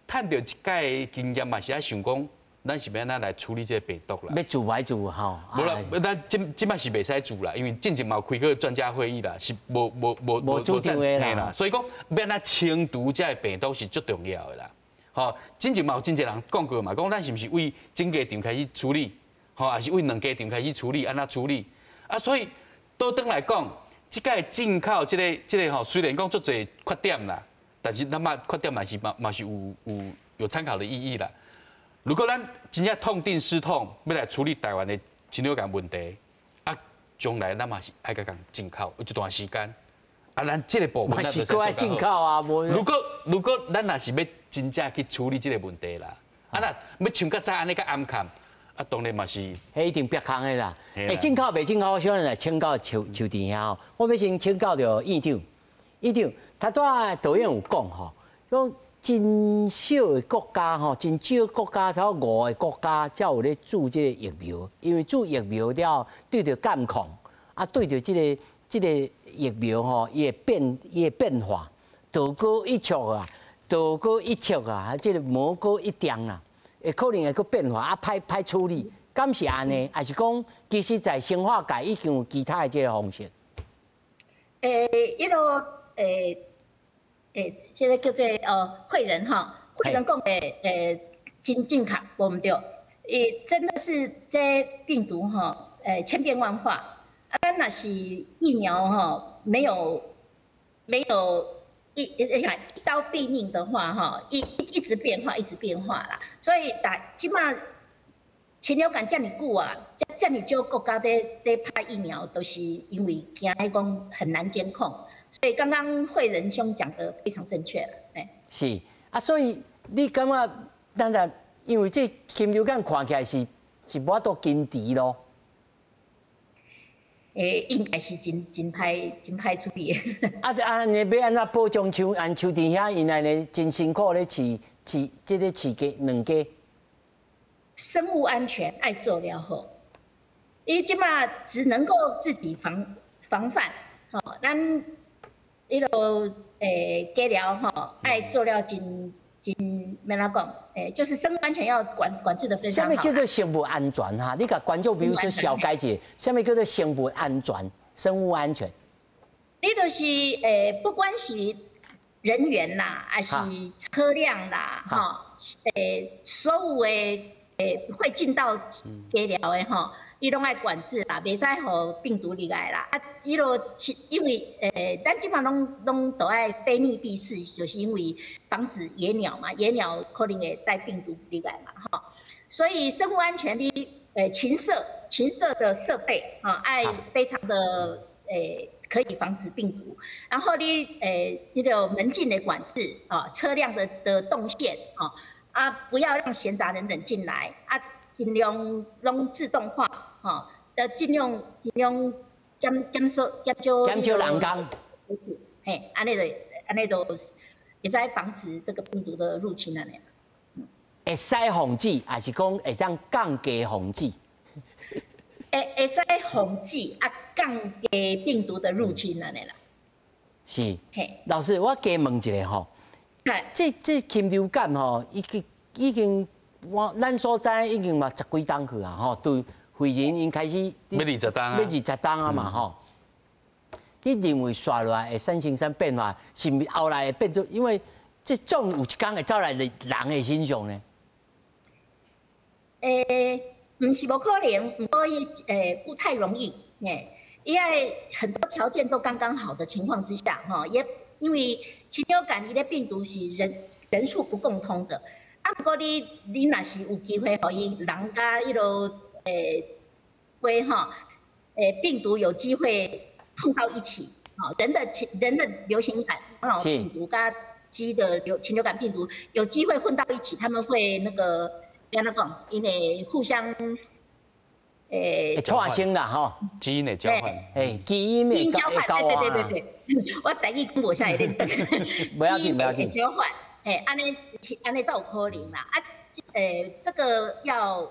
S3: 趁著這擺的經驗嘛，是愛想講，咱是欲按怎來處理這個病毒啦？
S1: 欲治歹治吼？
S3: 無啦，咱這這擺是袂使治啦，因為進前嘛有開過專家會議啦，是無無無
S1: 無主張的啦。
S3: 所以講，欲按怎清除這个病毒是足重要的啦。吼，進前嘛有真濟人講過嘛，講咱是毋是為整雞場開始處理，吼，還是為兩雞場開始處理，按怎處理？啊，所以倒轉來講，這擺進口這个這个吼，雖然講足濟缺點啦，但是咱嘛缺點嘛是嘛嘛是有有有參考的意義啦。如果咱真正痛定思痛，欲來處理台灣的禽流感問題，啊，將來咱嘛是愛共進口有一段時間，啊，咱這个部分
S1: 咱就是愛進口啊。
S3: 如果咱若是欲真正去處理這个問題啦，啊，若欲像較早按呢較暗崁，啊，當然嘛是，
S1: 彼一定煏空的啦。欸，進口袂進口，我想來請教邱邱田兄吼，我欲先請教著院長，院長，頭拄仔導演有講吼，講真少的國家吼，真少國家，才五个國家才有咧注這个疫苗，因為注疫苗了，對著監控，啊，對著這个這个疫苗吼，伊會變，伊會變化，道高一尺啊，道高一尺啊，這个魔高一丈啊，會可能會閣變化，啊，歹歹處理，敢是按呢？抑是講其實在生化界已經有其他的這个方式？
S4: 欸，彼个欸。欸，這个叫做惠仁吼，惠仁講的欸真正確，無毋對。伊真的是這病毒吼，欸千變萬化。啊，咱若是疫苗吼，沒有沒有一一一刀斃命的話吼，一直變化，一直變化啦。所以但這擺禽流感遮爾久啊，遮爾少國家佇佇拍疫苗，都是因為驚彼講很難監控。所以剛剛惠仁兄講得非常正確啦，欸。
S1: 是啊，所以你感覺咱咱因為這禽流感看起來是是無法度根治咯。
S4: 欸，應該是真真歹真歹處理。
S1: 啊啊，你欲按怎保障像按邱田遐𪜶按呢真辛苦咧飼飼這个飼雞卵雞？
S4: 生物安全愛做了好，伊這擺只能夠自己防防範，吼，咱彼落欸雞寮吼愛做了真真欲按怎講？欸，就是生物安全要管管制得非常好。
S1: 啥物叫做生物安全哈？你共觀眾朋友說紹解一下，啥物叫做生物安全？生物安全？
S4: 你就是欸，不管是人员啦，还是车辆啦，吼，所有的会进到鸡寮的吼，伊攏愛管制啦，袂使予病毒入來啦。啊，伊囉因為咱這擺攏都愛非密閉式，就是因為防止野鳥嘛，野鳥可能會帶病毒入來嘛，吼。所以生物安全的禽舍的設備啊，愛非常的可以防止病毒。然後你那個門禁的管制啊，車輛的動線啊，啊不要讓閒雜人等進來啊，盡量攏自動化，吼，盡量減少減少
S1: 減少人工。
S4: 嘿，按呢就會使防止這個病毒的入侵按呢。
S1: 會使防止，還是講會當降低防止？
S4: 會使防止啊，降低病毒的入侵按呢啦。
S1: 是。嘿，老師，我加問一下吼。這禽流感吼，已經我咱所知已經嘛十幾冬去啊，吼，對肺炎𪜶開始
S3: 欲20冬啊，
S1: 欲20冬啊嘛，吼。你認為紲落來會產生啥變化？是毋是後來會變做？因為這總有一天會走來人的身上呢？
S4: 毋是無可能，毋過伊不太容易，嘿，因為很多條件都剛剛好的情況之下，吼，也因為禽流感伊的病毒是人畜不共通的，啊，毋過你若是有機會予伊人佮彼囉雞吼，病毒有機會碰到一起，吼，人的流行感病毒佮雞的禽流感病毒有機會混到一起，他們會那個。按怎講，𪜶會互相
S1: 創新啦吼，
S3: 基因的交換，
S1: 基因的交換，
S4: 對對對對，我台語講無啥會認得，
S1: 不要緊，不要緊，
S4: 交換，按呢按呢才有可能啦，啊，這個要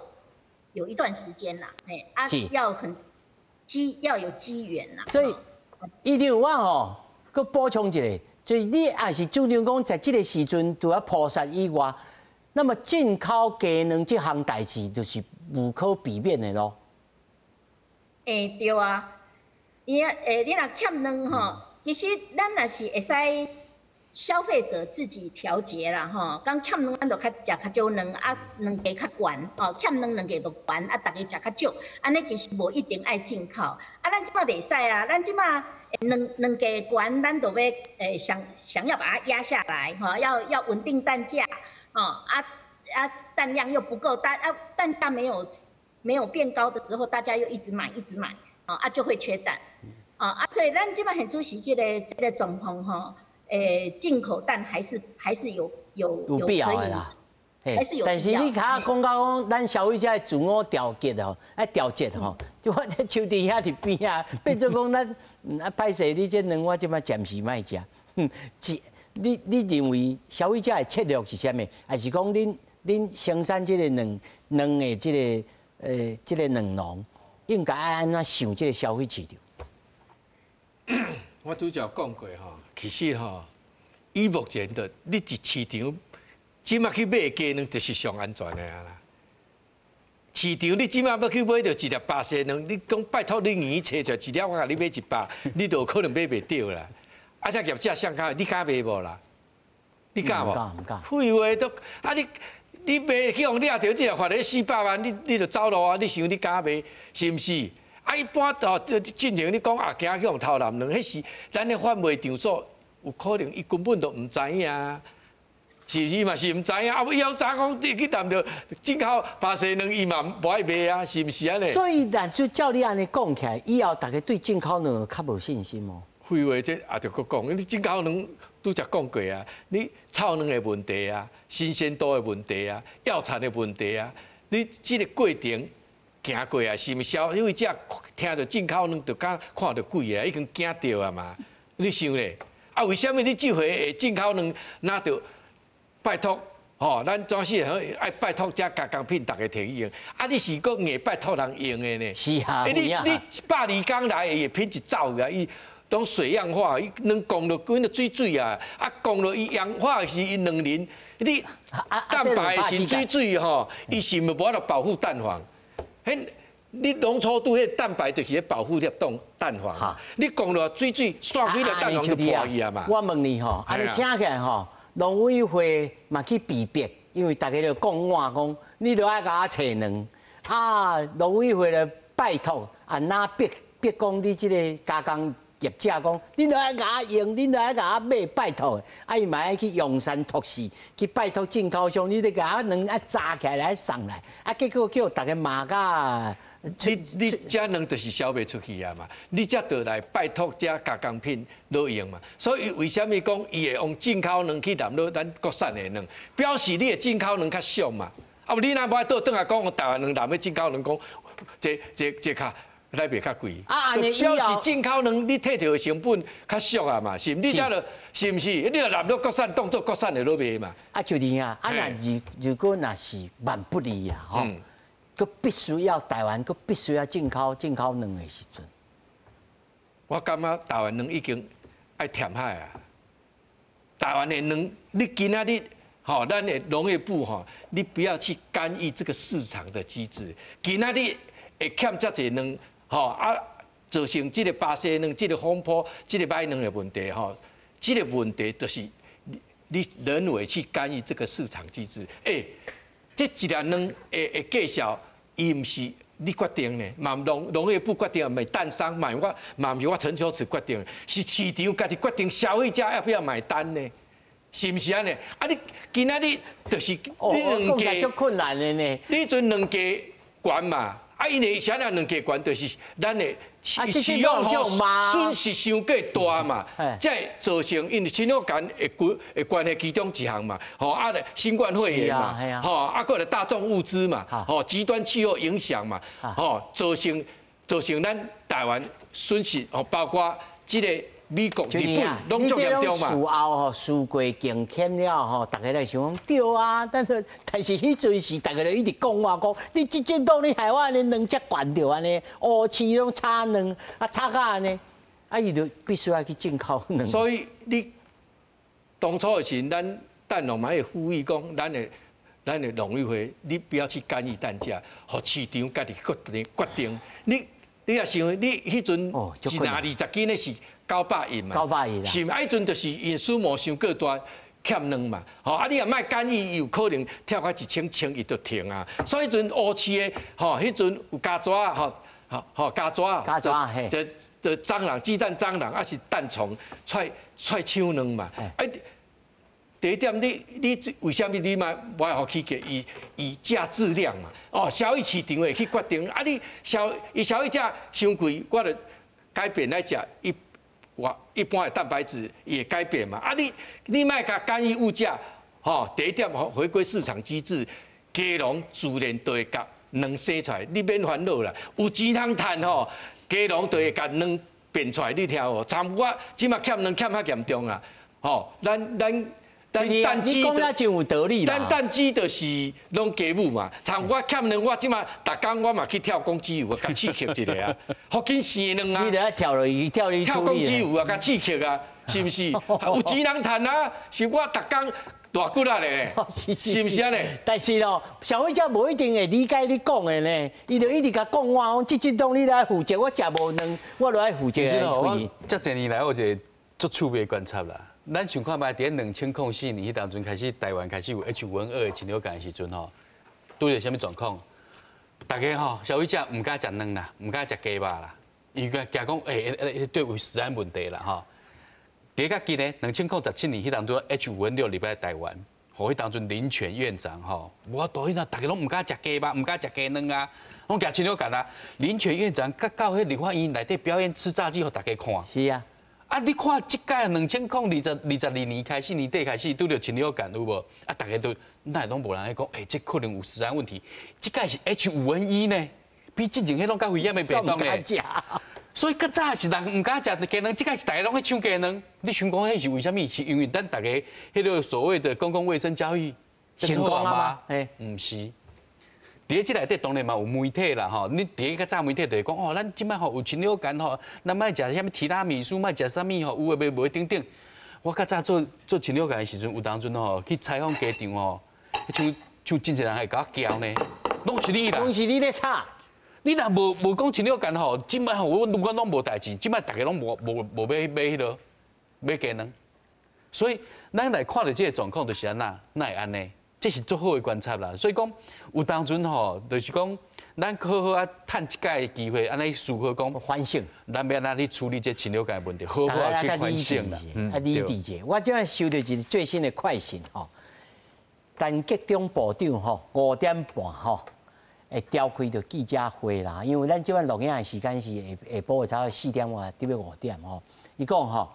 S4: 有一段時間啦，啊，要有機緣啦。
S1: 所以，醫療我吼，閣補充一下，就是你也是主張講，在這個時陣除了撲殺以外，那麼進口雞卵這項代誌就是無可避免的囉。
S4: 對啊，伊啊，你若欠卵吼，其實咱若是會使消費者自己調節啦，吼。講欠卵，咱就較食較少卵，啊，卵價較懸，哦，欠卵卵價就懸，啊，逐家食較少，按呢其實無一定愛進口。啊，咱這擺袂使啊，咱這擺卵價懸，咱就欲想要把它壓下來，吼，要穩定蛋價。哦啊，蛋量又不夠，蛋價沒有變高的時候，大家又一直買一直買，啊就會缺蛋，啊所以咱這擺現此時這個狀況吼，進口蛋還是有
S1: 有必要的啦，
S4: 還是有。
S1: 但是你較講到講，咱消費者自我調節吼，愛調節吼，就我佇樹佇遐佇邊啊，變做講咱啊歹勢，你這卵我這擺暫時莫食，你認為消費者的策略是啥物？還是講恁生產這個卵的這個卵農應該愛按怎想這個消費市場？
S2: 我拄才講過吼，其實吼，以目前的你佇市場，這馬去買雞卵就是上安全的啊啦。市場你這馬欲去買著一粒巴西卵，你講拜託你硬揣出來一粒，我共你買100，你就有可能買袂著啦。啊，這業者誰敢？你敢賣無啦？你敢無？
S1: 毋敢。
S2: 廢話都啊！你賣去予掠著，這罰你400萬，你就走路啊！你想你敢賣？是毋是？啊，一般哦，進前你講啊，驚去予偷攬卵，彼是咱的販賣場所有可能伊根本就毋知影，是毋是嘛？是毋知影啊！伊猶知講你去攬著進口巴西卵，伊嘛無愛賣啊，是毋是按呢？
S1: 所以，但就照你按呢講起來，以後大家對進口卵較無信心哦。
S2: 廢話，這也著閣講，你進口卵拄才講過啊，你臭卵的問題啊，新鮮度的問題啊，藥殘的問題啊，你這個過程行過啊，是毋是消費者聽著進口卵就敢看著貴啊，已經驚著啊嘛？你想咧？啊，為啥物你這回會進口卵，那就拜託吼，咱總是愛拜託這加工品逐家提去用，啊，你是閣硬拜託人用的呢？
S1: 是啊，
S2: 你120工來伊的品質走啊，伊。攏水氧化，伊卵摃落滾到水水啊！啊，摃落伊氧化是伊卵磷，你蛋白是水水吼，伊是毋無法度保護蛋黃。彼你浓稠度，彼蛋白就是咧保护粒冻蛋黄。你讲落水水散几粒蛋黄就破去啊嘛。
S1: 我问你吼，按呢听起来吼，农委会嘛去被逼，因为大家就讲话讲，你著爱共我揣卵啊，农委会咧拜托啊，哪逼逼讲你这个加工业者讲，你著爱共我用，你著爱共我买，拜托。啊，伊嘛爱去用山托市，去拜托进口商，你得共我卵啊炸起来来送来，啊，结果叫大家骂甲。
S2: 你这卵就是销袂出去啊嘛，你才得来拜托这加工品落用嘛。所以为啥物讲伊会用进口卵去揽落咱国产的卵，表示你的进口卵较俗嘛。啊，你若无爱倒转来讲，台湾卵揽去进口卵讲，这较来袂较贵。
S1: 啊，
S2: 表示进口卵你提著的成本较俗啊嘛，是毋？你才著是毋是？你若纳入国产，当做国产的落卖嘛。
S1: 啊，就是啊，啊，若如果若是万不利啊，吼。阁必须要台湾，阁必须要进口卵的时阵，
S2: 我感觉台湾卵已经爱填海啊！台湾的卵，你今仔日吼，咱的农业部吼，你不要去干预这个市场的机制。今仔日会欠遮济卵，吼啊，造成这个巴西卵、这个风波、这个歹卵的问题吼，这个问题就是你人为去干预这个市场机制。欸，这一粒卵的价数，伊毋是你决定的，嘛农业部决定，买蛋商买我，嘛毋是我陈秋实决定，是市场家己决定，消费者要不要买单呢？是毋是按呢？啊，你今仔日就是你卵价
S1: 足困难的呢。
S2: 你阵卵价悬嘛？啊，因为啥物卵价悬，就是咱的
S1: 饲养户
S2: 损失伤过大嘛，才会造成因为禽流感会关会关系其中一项嘛，吼啊，新冠肺炎嘛，吼啊，阁来大众物资嘛，吼极端气候影响嘛，吼造成咱台湾损失，吼包括这个美国、日本拢足严重嘛。
S1: 事后吼，事过境迁了吼，大家来想讲对啊，但是彼阵时，大家就一直讲话讲，你这阵当你害我按呢卵遮悬著按呢，乌市拢炒卵啊炒甲按呢，啊伊就必须爱去进口卵。
S2: 所以你当初的时，咱蛋农嘛会呼吁讲，咱的农委会，你不要去干预蛋价，予市场家己决定。你也想，你彼阵一篮20斤的是900亿嘛，900
S1: 亿啦，
S2: 是毋？啊，彼阵就是因数目伤过大，欠卵嘛，吼啊！你若莫干预，伊有可能跳到1000千，伊就停啊。所以彼阵乌市的，吼，彼阵有加蛇，吼，吼吼加蛇，
S1: 加蛇嘿，
S2: 这蟑螂、鸡蛋蟑螂，抑是蛋虫，出出来抢卵嘛。哎，第一点，你为啥物你嘛无爱予起价？伊以价质量嘛。哦，消费市场会去决定。啊，你消费者伤贵，我就改变来食一。我一般的蛋白质也改变嘛，啊你莫共干预物价，吼，第一点回归市场机制，鸡农自然就会共卵生出来，你免烦恼啦，有钱通趁吼，鸡农就会共卵变出来，你听无？参我这马欠卵欠较严重啦，吼，咱
S1: 蛋鸡讲了真有道理
S2: 啦。咱蛋鸡就是拢鸡母嘛，参我欠卵，我这马逐工我嘛去跳公鸡舞，共刺激一下啊，予紧生卵啊。
S1: 你著跳落去，跳
S2: 跳公鸡舞啊，共刺激啊，是毋是？有钱人趁啊，是我逐工大骨力咧，是毋是按呢？
S1: 但是咯，消费者无一定会理解你讲的呢，伊就一直共讲我讲，这这当你来负责，我食无卵，我就爱负责。
S3: 其实我遮济年来，我一个足趣味的观察啦。咱想看觅，伫2004年彼当阵开始，台湾开始有 H5N2 的禽流感的时阵吼，拄著啥物状况？大家吼，消费者毋敢食卵啦，毋敢食鸡肉啦，伊惊惊讲，欸，对有食安问题啦吼。伫较近呢，2017年彼当阵 H5N6 入来台湾，吼，彼当阵林全院长吼，无法度，彼阵大家拢毋敢食鸡肉，毋敢食鸡卵啊，拢惊禽流感啊。林全院长佮到彼立法院内底表演吃炸鸡，予大家看。
S1: 是啊。
S3: 啊！你看这届2022年开始，年底开始拄著禽流感有无？啊，大家都哪会拢无人咧讲，欸，这可能有食安问题。这届是 H5N1 呢，比之前彼拢较危险的病毒呢。所以较早是人毋敢食鸡卵，这届是大家拢咧抢鸡卵。你想讲彼是为啥物？是因为咱大家彼个所谓的公共卫生教育
S1: 成功啊吗？
S3: 欸，毋是。伫咧这内底当然嘛有媒体啦吼，你伫咧较早媒体就会讲哦，咱这摆吼有禽流感吼，咱莫食啥物提拉米苏，莫食啥物吼，有的无的等等。我较早做做禽流感的时阵，有当阵吼去采访鸡场吼，像像真济人会共我叫呢，拢是你啦，
S1: 拢是你咧吵，
S3: 你若無講禽流感吼，這擺吼我阮攏無代誌，這擺逐家攏無買買彼囉買雞卵，所以咱來看著這个狀況就是按怎，哪會按呢？這是足好的觀察啦。所以講有當陣吼，就是講咱好好啊，趁這擺的機會，按呢思考講
S1: 反省，
S3: 咱欲按怎去處理這禽流感的問題，好好啊去反省啦。
S1: 啊，理智者，我這擺收著一个最新的快訊吼，陳吉仲部長吼5點半吼會召開著記者會啦，因為咱這擺錄影的時間是下下晡的差不多4點外，特別5點吼。伊講吼，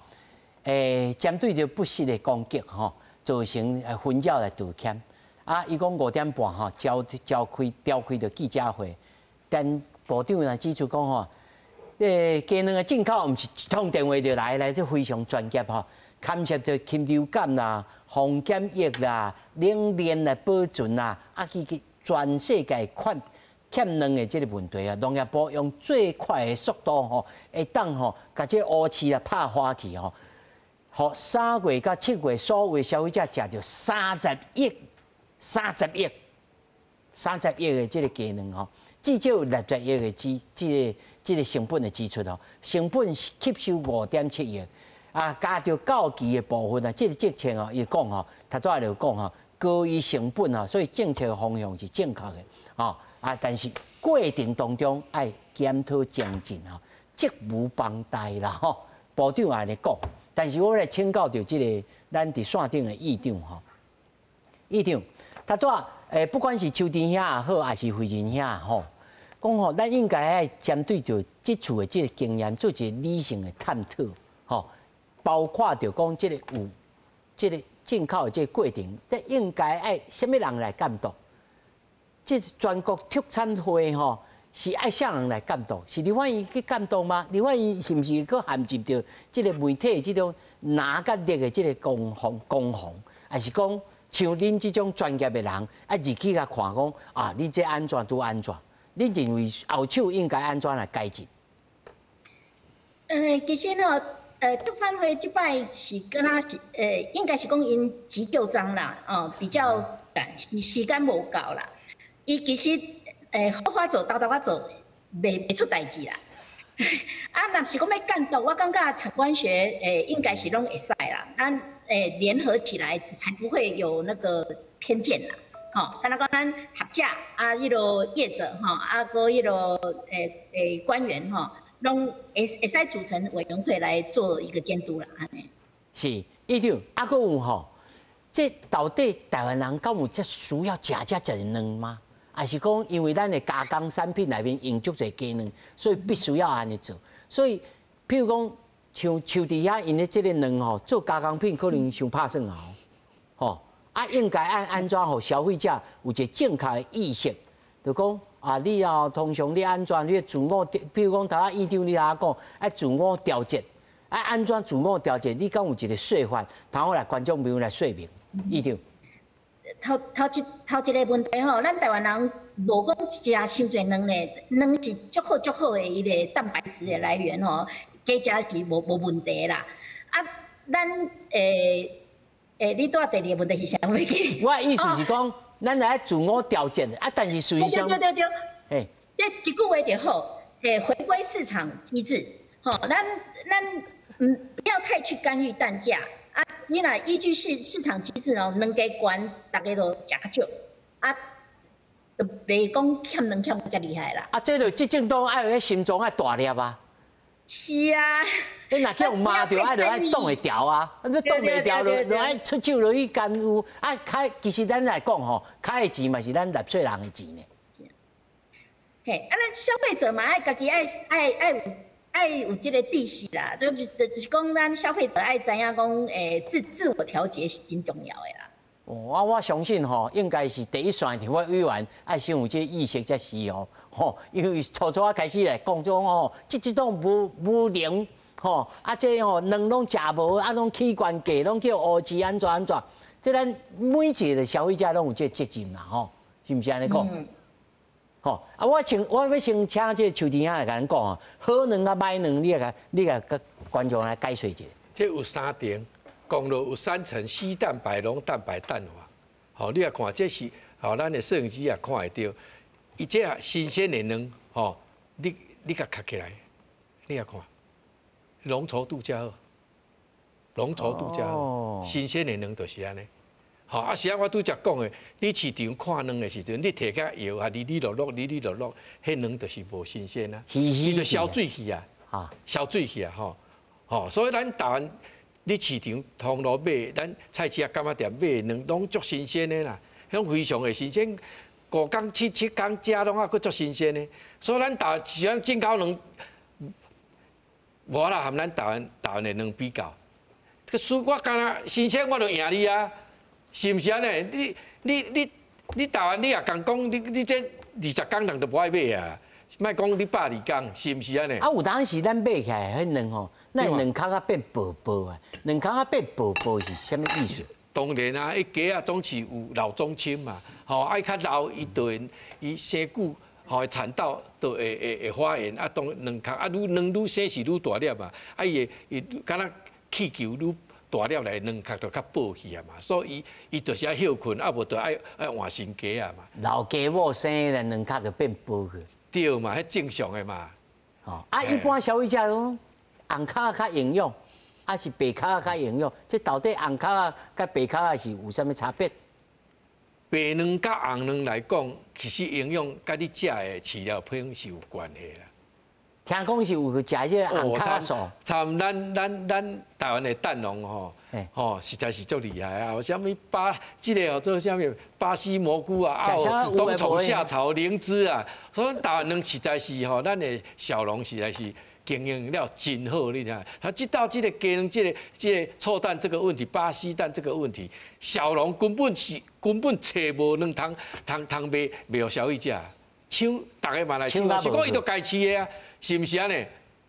S1: 針對著不實的攻擊吼，造成紛擾來道歉。啊！伊講5點半吼，召開著記者會，但部長若指出講吼，雞卵的進口毋是一通電話就來來，這非常專業吼，牽涉著禽流感啦、防檢疫啦、冷鏈來保存啦，啊，去全世界款欠卵的這个問題啊，農業部用最快的速度吼，會當吼，共這烏市啊拍花去吼，予3月到7月所有消費者食著三十億。三十億，三十億的這个雞卵吼，至少有60億的這個成本的支出吼，成本吸收5.7億，啊，加著到期的部分啊，這个政策哦，伊講吼，頭拄仔就講吼，高於成本吼，所以政策方向是正確的，吼啊，但是過程當中愛檢討精進吼，責無旁貸啦吼，部長按呢講，但是我來請教著這个咱佇線頂的議長吼，議長。頭拄仔，不管是邱田兄也好，抑是惠仁兄也好，講吼，咱應該愛針對著這次的這个經驗，做一个理性的探討，吼，包括著講這个有這个進口的這个過程，這應該愛啥物人來監督？這全國畜產會吼，是愛啥人來監督？是立法院去監督嗎？立法院是毋是閣陷入著這个媒體這種藍佮綠的這个攻防攻防，抑是講？像恁這種專業的人，啊入去共看講啊，你這按怎拄按怎？你認為後手應該按怎來改進？
S4: 其實吼，畜產會這擺是敢若是，應該是講𪜶急就章啦，哦，比較趕，時間無夠啦。伊其實，好好做，沓沓仔做，袂出代誌啦。啊，若是講欲監督，我感覺產官學，應該是攏會使啦。咱聯合起來，才不會有那個偏見啦。吼，敢若講咱學者啊，彼个業者吼，啊，閣彼个官員吼，攏會使組成委員會來做一個監督啦。按呢。
S1: 是，議長，啊，閣有吼，這到底台灣人敢有這需要食遮濟卵嗎？抑是講因為咱的加工產品內面用足濟雞卵，所以必須要按呢做。所以，譬如講，像樹佇遐𪜶的這个卵吼，做加工品可能傷拍算啊，吼啊，應該按按怎予消費者有一個正確的意識，就講啊，你啊通常你按怎你自我，譬如講頭仔議長你來講，愛自我調節，啊按怎自我調節？你敢有一個說法？通好來觀眾朋友來說明，議長。
S4: 頭一个問題吼，咱台灣人無講食傷濟卵咧，卵是足好足好的伊个蛋白質的來源吼，加食是無問題啦。啊，咱你拄仔第二個問題是啥？我袂記。
S1: 我的意思是講，咱來自我調節啊，但是實際上，
S4: 對對對對，這一句話就好，回歸市場機制，吼，咱不要太去干預蛋價。啊，你若依據市場機制哦，卵價懸，逐家都食較少，啊，就袂講欠卵欠遮厲害啦。
S1: 啊，這就執政黨愛有彼心臟愛大粒啊。
S4: 是啊。
S1: 你若去予罵著，愛就愛擋會牢啊，你擋袂牢就愛出手落去干預。啊，開其實咱來講吼，開的錢嘛是咱納稅人的錢呢。
S4: 嘿，啊，咱消費者嘛愛家己愛有這个知識啦，就是講咱消費者愛知影講，自我調節是真重要的啦。
S1: 哦，啊，我相信吼，應該是第一線立法委員愛先有這个意識才是哦，吼，因為初初仔開始來講種吼，這種無能吼，啊，這吼卵攏食無，啊，攏起懸價，攏叫烏市按怎按怎，這咱每一个消費者攏有這个責任啦，吼，是毋是按呢講？吼，啊，我欲先請這个邱田兄來共咱講啊，好卵佮歹卵，你共觀眾來解說一下。
S2: 這有三層，公路有三層，絲蛋白、濃蛋白、蛋黃。吼，你來看，這是吼，咱的攝影機也看會著。伊這新鮮的卵，吼，吼，你共磕起來，你來看，濃稠度較好，濃稠度較好，新鮮的卵就是按呢。吼，啊是啊，我拄才講的，你市場看卵的時陣，你提較搖啊，離離落落，離離落落，彼卵就是無新鮮啊，伊就消水去啊，消水去啊，吼，吼，所以咱台灣你市場通路買，咱菜市仔柑仔店買卵攏足新鮮的啦，彼種非常的新鮮，五工七工食攏猶閣足新鮮的，所以咱台灣是咱進口卵，無啦，和咱台灣的卵比較，這個輸我敢若新鮮，我就贏你啊！是毋是按呢？你台灣你也共講，你這20工人就無愛買啊！莫講你120工，是毋是按呢？
S1: 啊，有當時咱買起來彼卵吼，咱卵殼仔變薄薄啊，卵殼仔變薄薄是啥物意思？
S2: 當然啊，彼雞仔總是有老中青嘛，吼，愛較老，伊就會伊生久，吼，產道就會發炎，啊，當卵殼啊，愈卵愈生是愈大粒嘛，啊，伊會伊敢若氣球愈大粒來，卵殼就較薄去啊嘛，所以伊就是愛歇睏，啊無就愛換新雞仔嘛。
S1: 老雞母生的卵殼就變薄去。
S2: 對嘛，彼正常的嘛。
S1: 哦，啊，一般消費者講紅殼較營養，還是白殼較營養？這到底紅殼佮白殼是有啥物差別？
S2: 白卵佮紅卵來講，其實營養佮你食的飼料品是有關係啦。
S1: 聽講是有食這個紅殼素。
S2: 參咱台灣的蛋農吼，吼實在是足厲害啊！有啥物巴這個叫做啥物巴西蘑菇啊，啊有冬蟲夏草靈芝啊，所以台灣卵實在是吼，咱的小農實在是經營了真好，你知影？啊，這到這個雞卵這個臭蛋這個問題，巴西蛋這個問題，小農根本揣無卵通賣予消費者，搶逐个嘛來搶，是講伊就家飼的啊。是毋是按呢？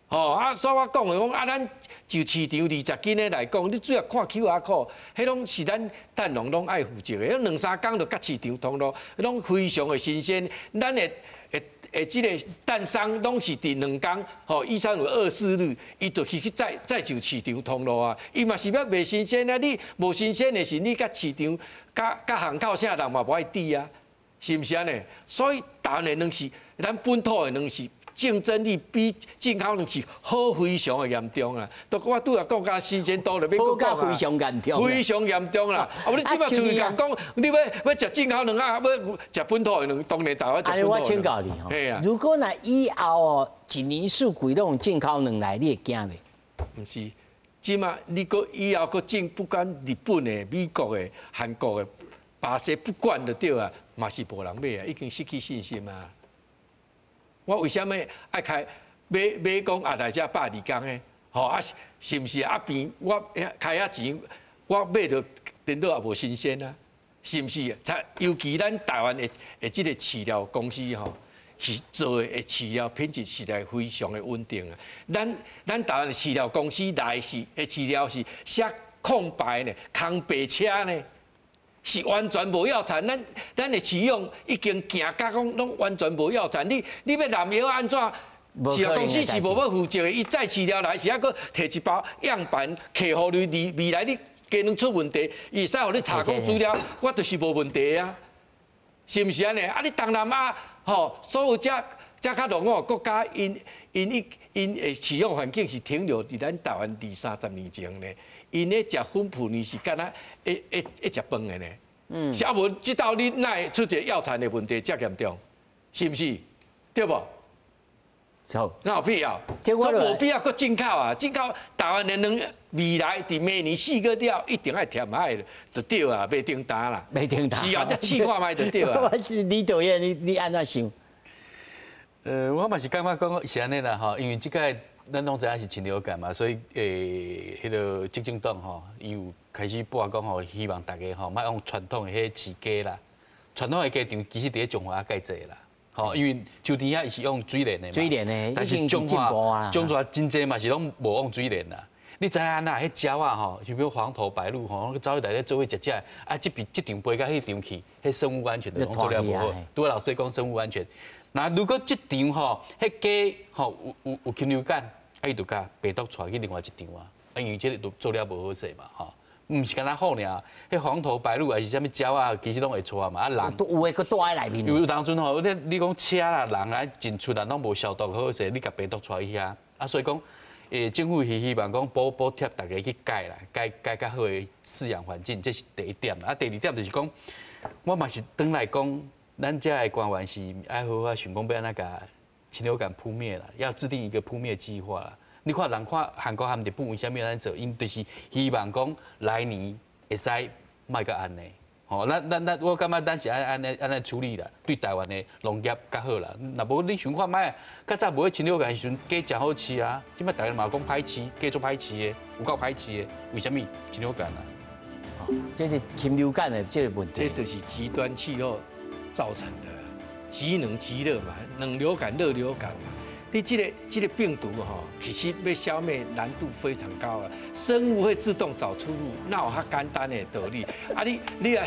S2: 吼啊！所以我講的講啊，咱就市場20斤的來講，你主要看 QR code，彼攏是咱蛋農攏愛負責的。彼兩三工就佮市場通路，攏非常的新鮮。咱的會這個蛋商攏是佇兩工，吼，一三五二四日，伊就去再就市場通路啊。伊嘛是欲賣新鮮啊！你無新鮮的是，你佮市場佮巷口啥人嘛無愛佇啊，是毋是按呢？所以台灣的卵是咱本土的卵是競爭力比進口卵是好非常的嚴重啊！都我拄仔講甲新鮮度就免閣講啊，
S1: 非常嚴重，
S2: 非常嚴重啦！啊，你這擺出去共講，你欲食進口卵啊，欲食本土的卵，當然台灣食本土。
S1: 我請教你吼，如果若以後哦，一年四季攏用進口卵來，你會驚袂？
S2: 毋是，這擺你閣以後閣進，不管日本的、美國的、韓國的、巴西，不管就對啊，嘛是無人買啊，已經失去信心啊。我為啥物愛開買講啊來遮120工的？吼啊，是毋是啊邊我開遐錢，我買著顛倒也無新鮮啊？是毋是？才尤其咱台灣的這個飼料公司吼，是做的飼料品質實在非常的穩定啊。咱台灣的飼料公司來是的飼料是寫空白呢，空白車呢。是完全無藥殘，咱的飼養已經行甲講攏完全無藥殘。你欲濫藥按怎？飼料公司是無欲負責的，伊再飼料來是猶閣提一包樣板，客戶你未來你雞卵出問題，伊會使予你查講資料，我就是無問題啊，是毋是按呢？啊，你東南亞吼，所有遮遮較落後國家，𪜶的飼養環境是停留佇咱台灣二三十年前呢。𪜶咧食粉脯呢是敢若會食飯的呢，是啊無這道你哪會出一個藥殘的問題遮嚴重，是毋是？對無？
S1: 好，
S2: 哪有必要？這無必要閣進口啊！進口台灣的卵未來佇明年4月了，一定愛填海就對啊，袂停單啦。
S1: 袂停單。
S2: 是啊，才試看覓就對啊。
S1: 李導演，你按怎想？
S3: 我嘛是感覺講是按呢啦吼，因為這個。咱攏知影是禽流感嘛，所以彼个執政黨吼，伊有開始播講吼，希望大家吼莫用傳統的彼飼雞啦，傳統的雞場其實佇咧彰化較濟啦，吼，因為秋田遐伊是用水蓮的嘛，
S1: 水蓮的，
S3: 但是彰化真濟嘛是攏無用水蓮啦。你知影按怎？彼鳥仔吼，像比如黃頭白鷺吼，走去內底做伙食食，啊，這邊這場飛到彼場去，彼生物安全就攏做了無好。拄仔老師講生物安全，那如果這場吼，彼雞吼有禽流感，啊，伊就共病毒帶去另外一場啊，啊，因為這个都做了無好勢嘛，吼，毋是干焦虎爾，彼黃頭白鷺還是啥物鳥仔，其實攏會帶嘛。啊人
S1: 都有的閣帶佇內面。
S3: 有當陣吼，你講車啦、人啊進出啊，攏無消毒好勢，你共病毒帶去遐。啊，所以講，政府是希望講補貼大家去改啦，改改較好的飼養環境，這是第一點。啊，第二點就是講，我嘛是轉來講，咱遮的官員是愛好好想講欲按怎共禽流感撲滅啦，要制定一個撲滅計劃啦。你看人看韓國和日本為啥物按呢做？𪜶就是希望講來年會使莫閣按呢。吼，咱我感覺咱是按按呢按呢處理啦，對台灣的農業較好啦。若無你想看覓，較早無彼禽流感時陣，雞誠好飼啊，這擺大家嘛講歹飼，雞足歹飼的，有夠歹飼的，為啥物禽流感啊？
S1: 這是禽流感的這個問題。
S2: 這就是極端氣候造成的，極冷極熱嘛，冷流感、熱流感嘛。你這個病毒吼，其實欲消滅難度非常高啦。生物會自動找出路，哪有遐簡單的道理？啊你，你啊，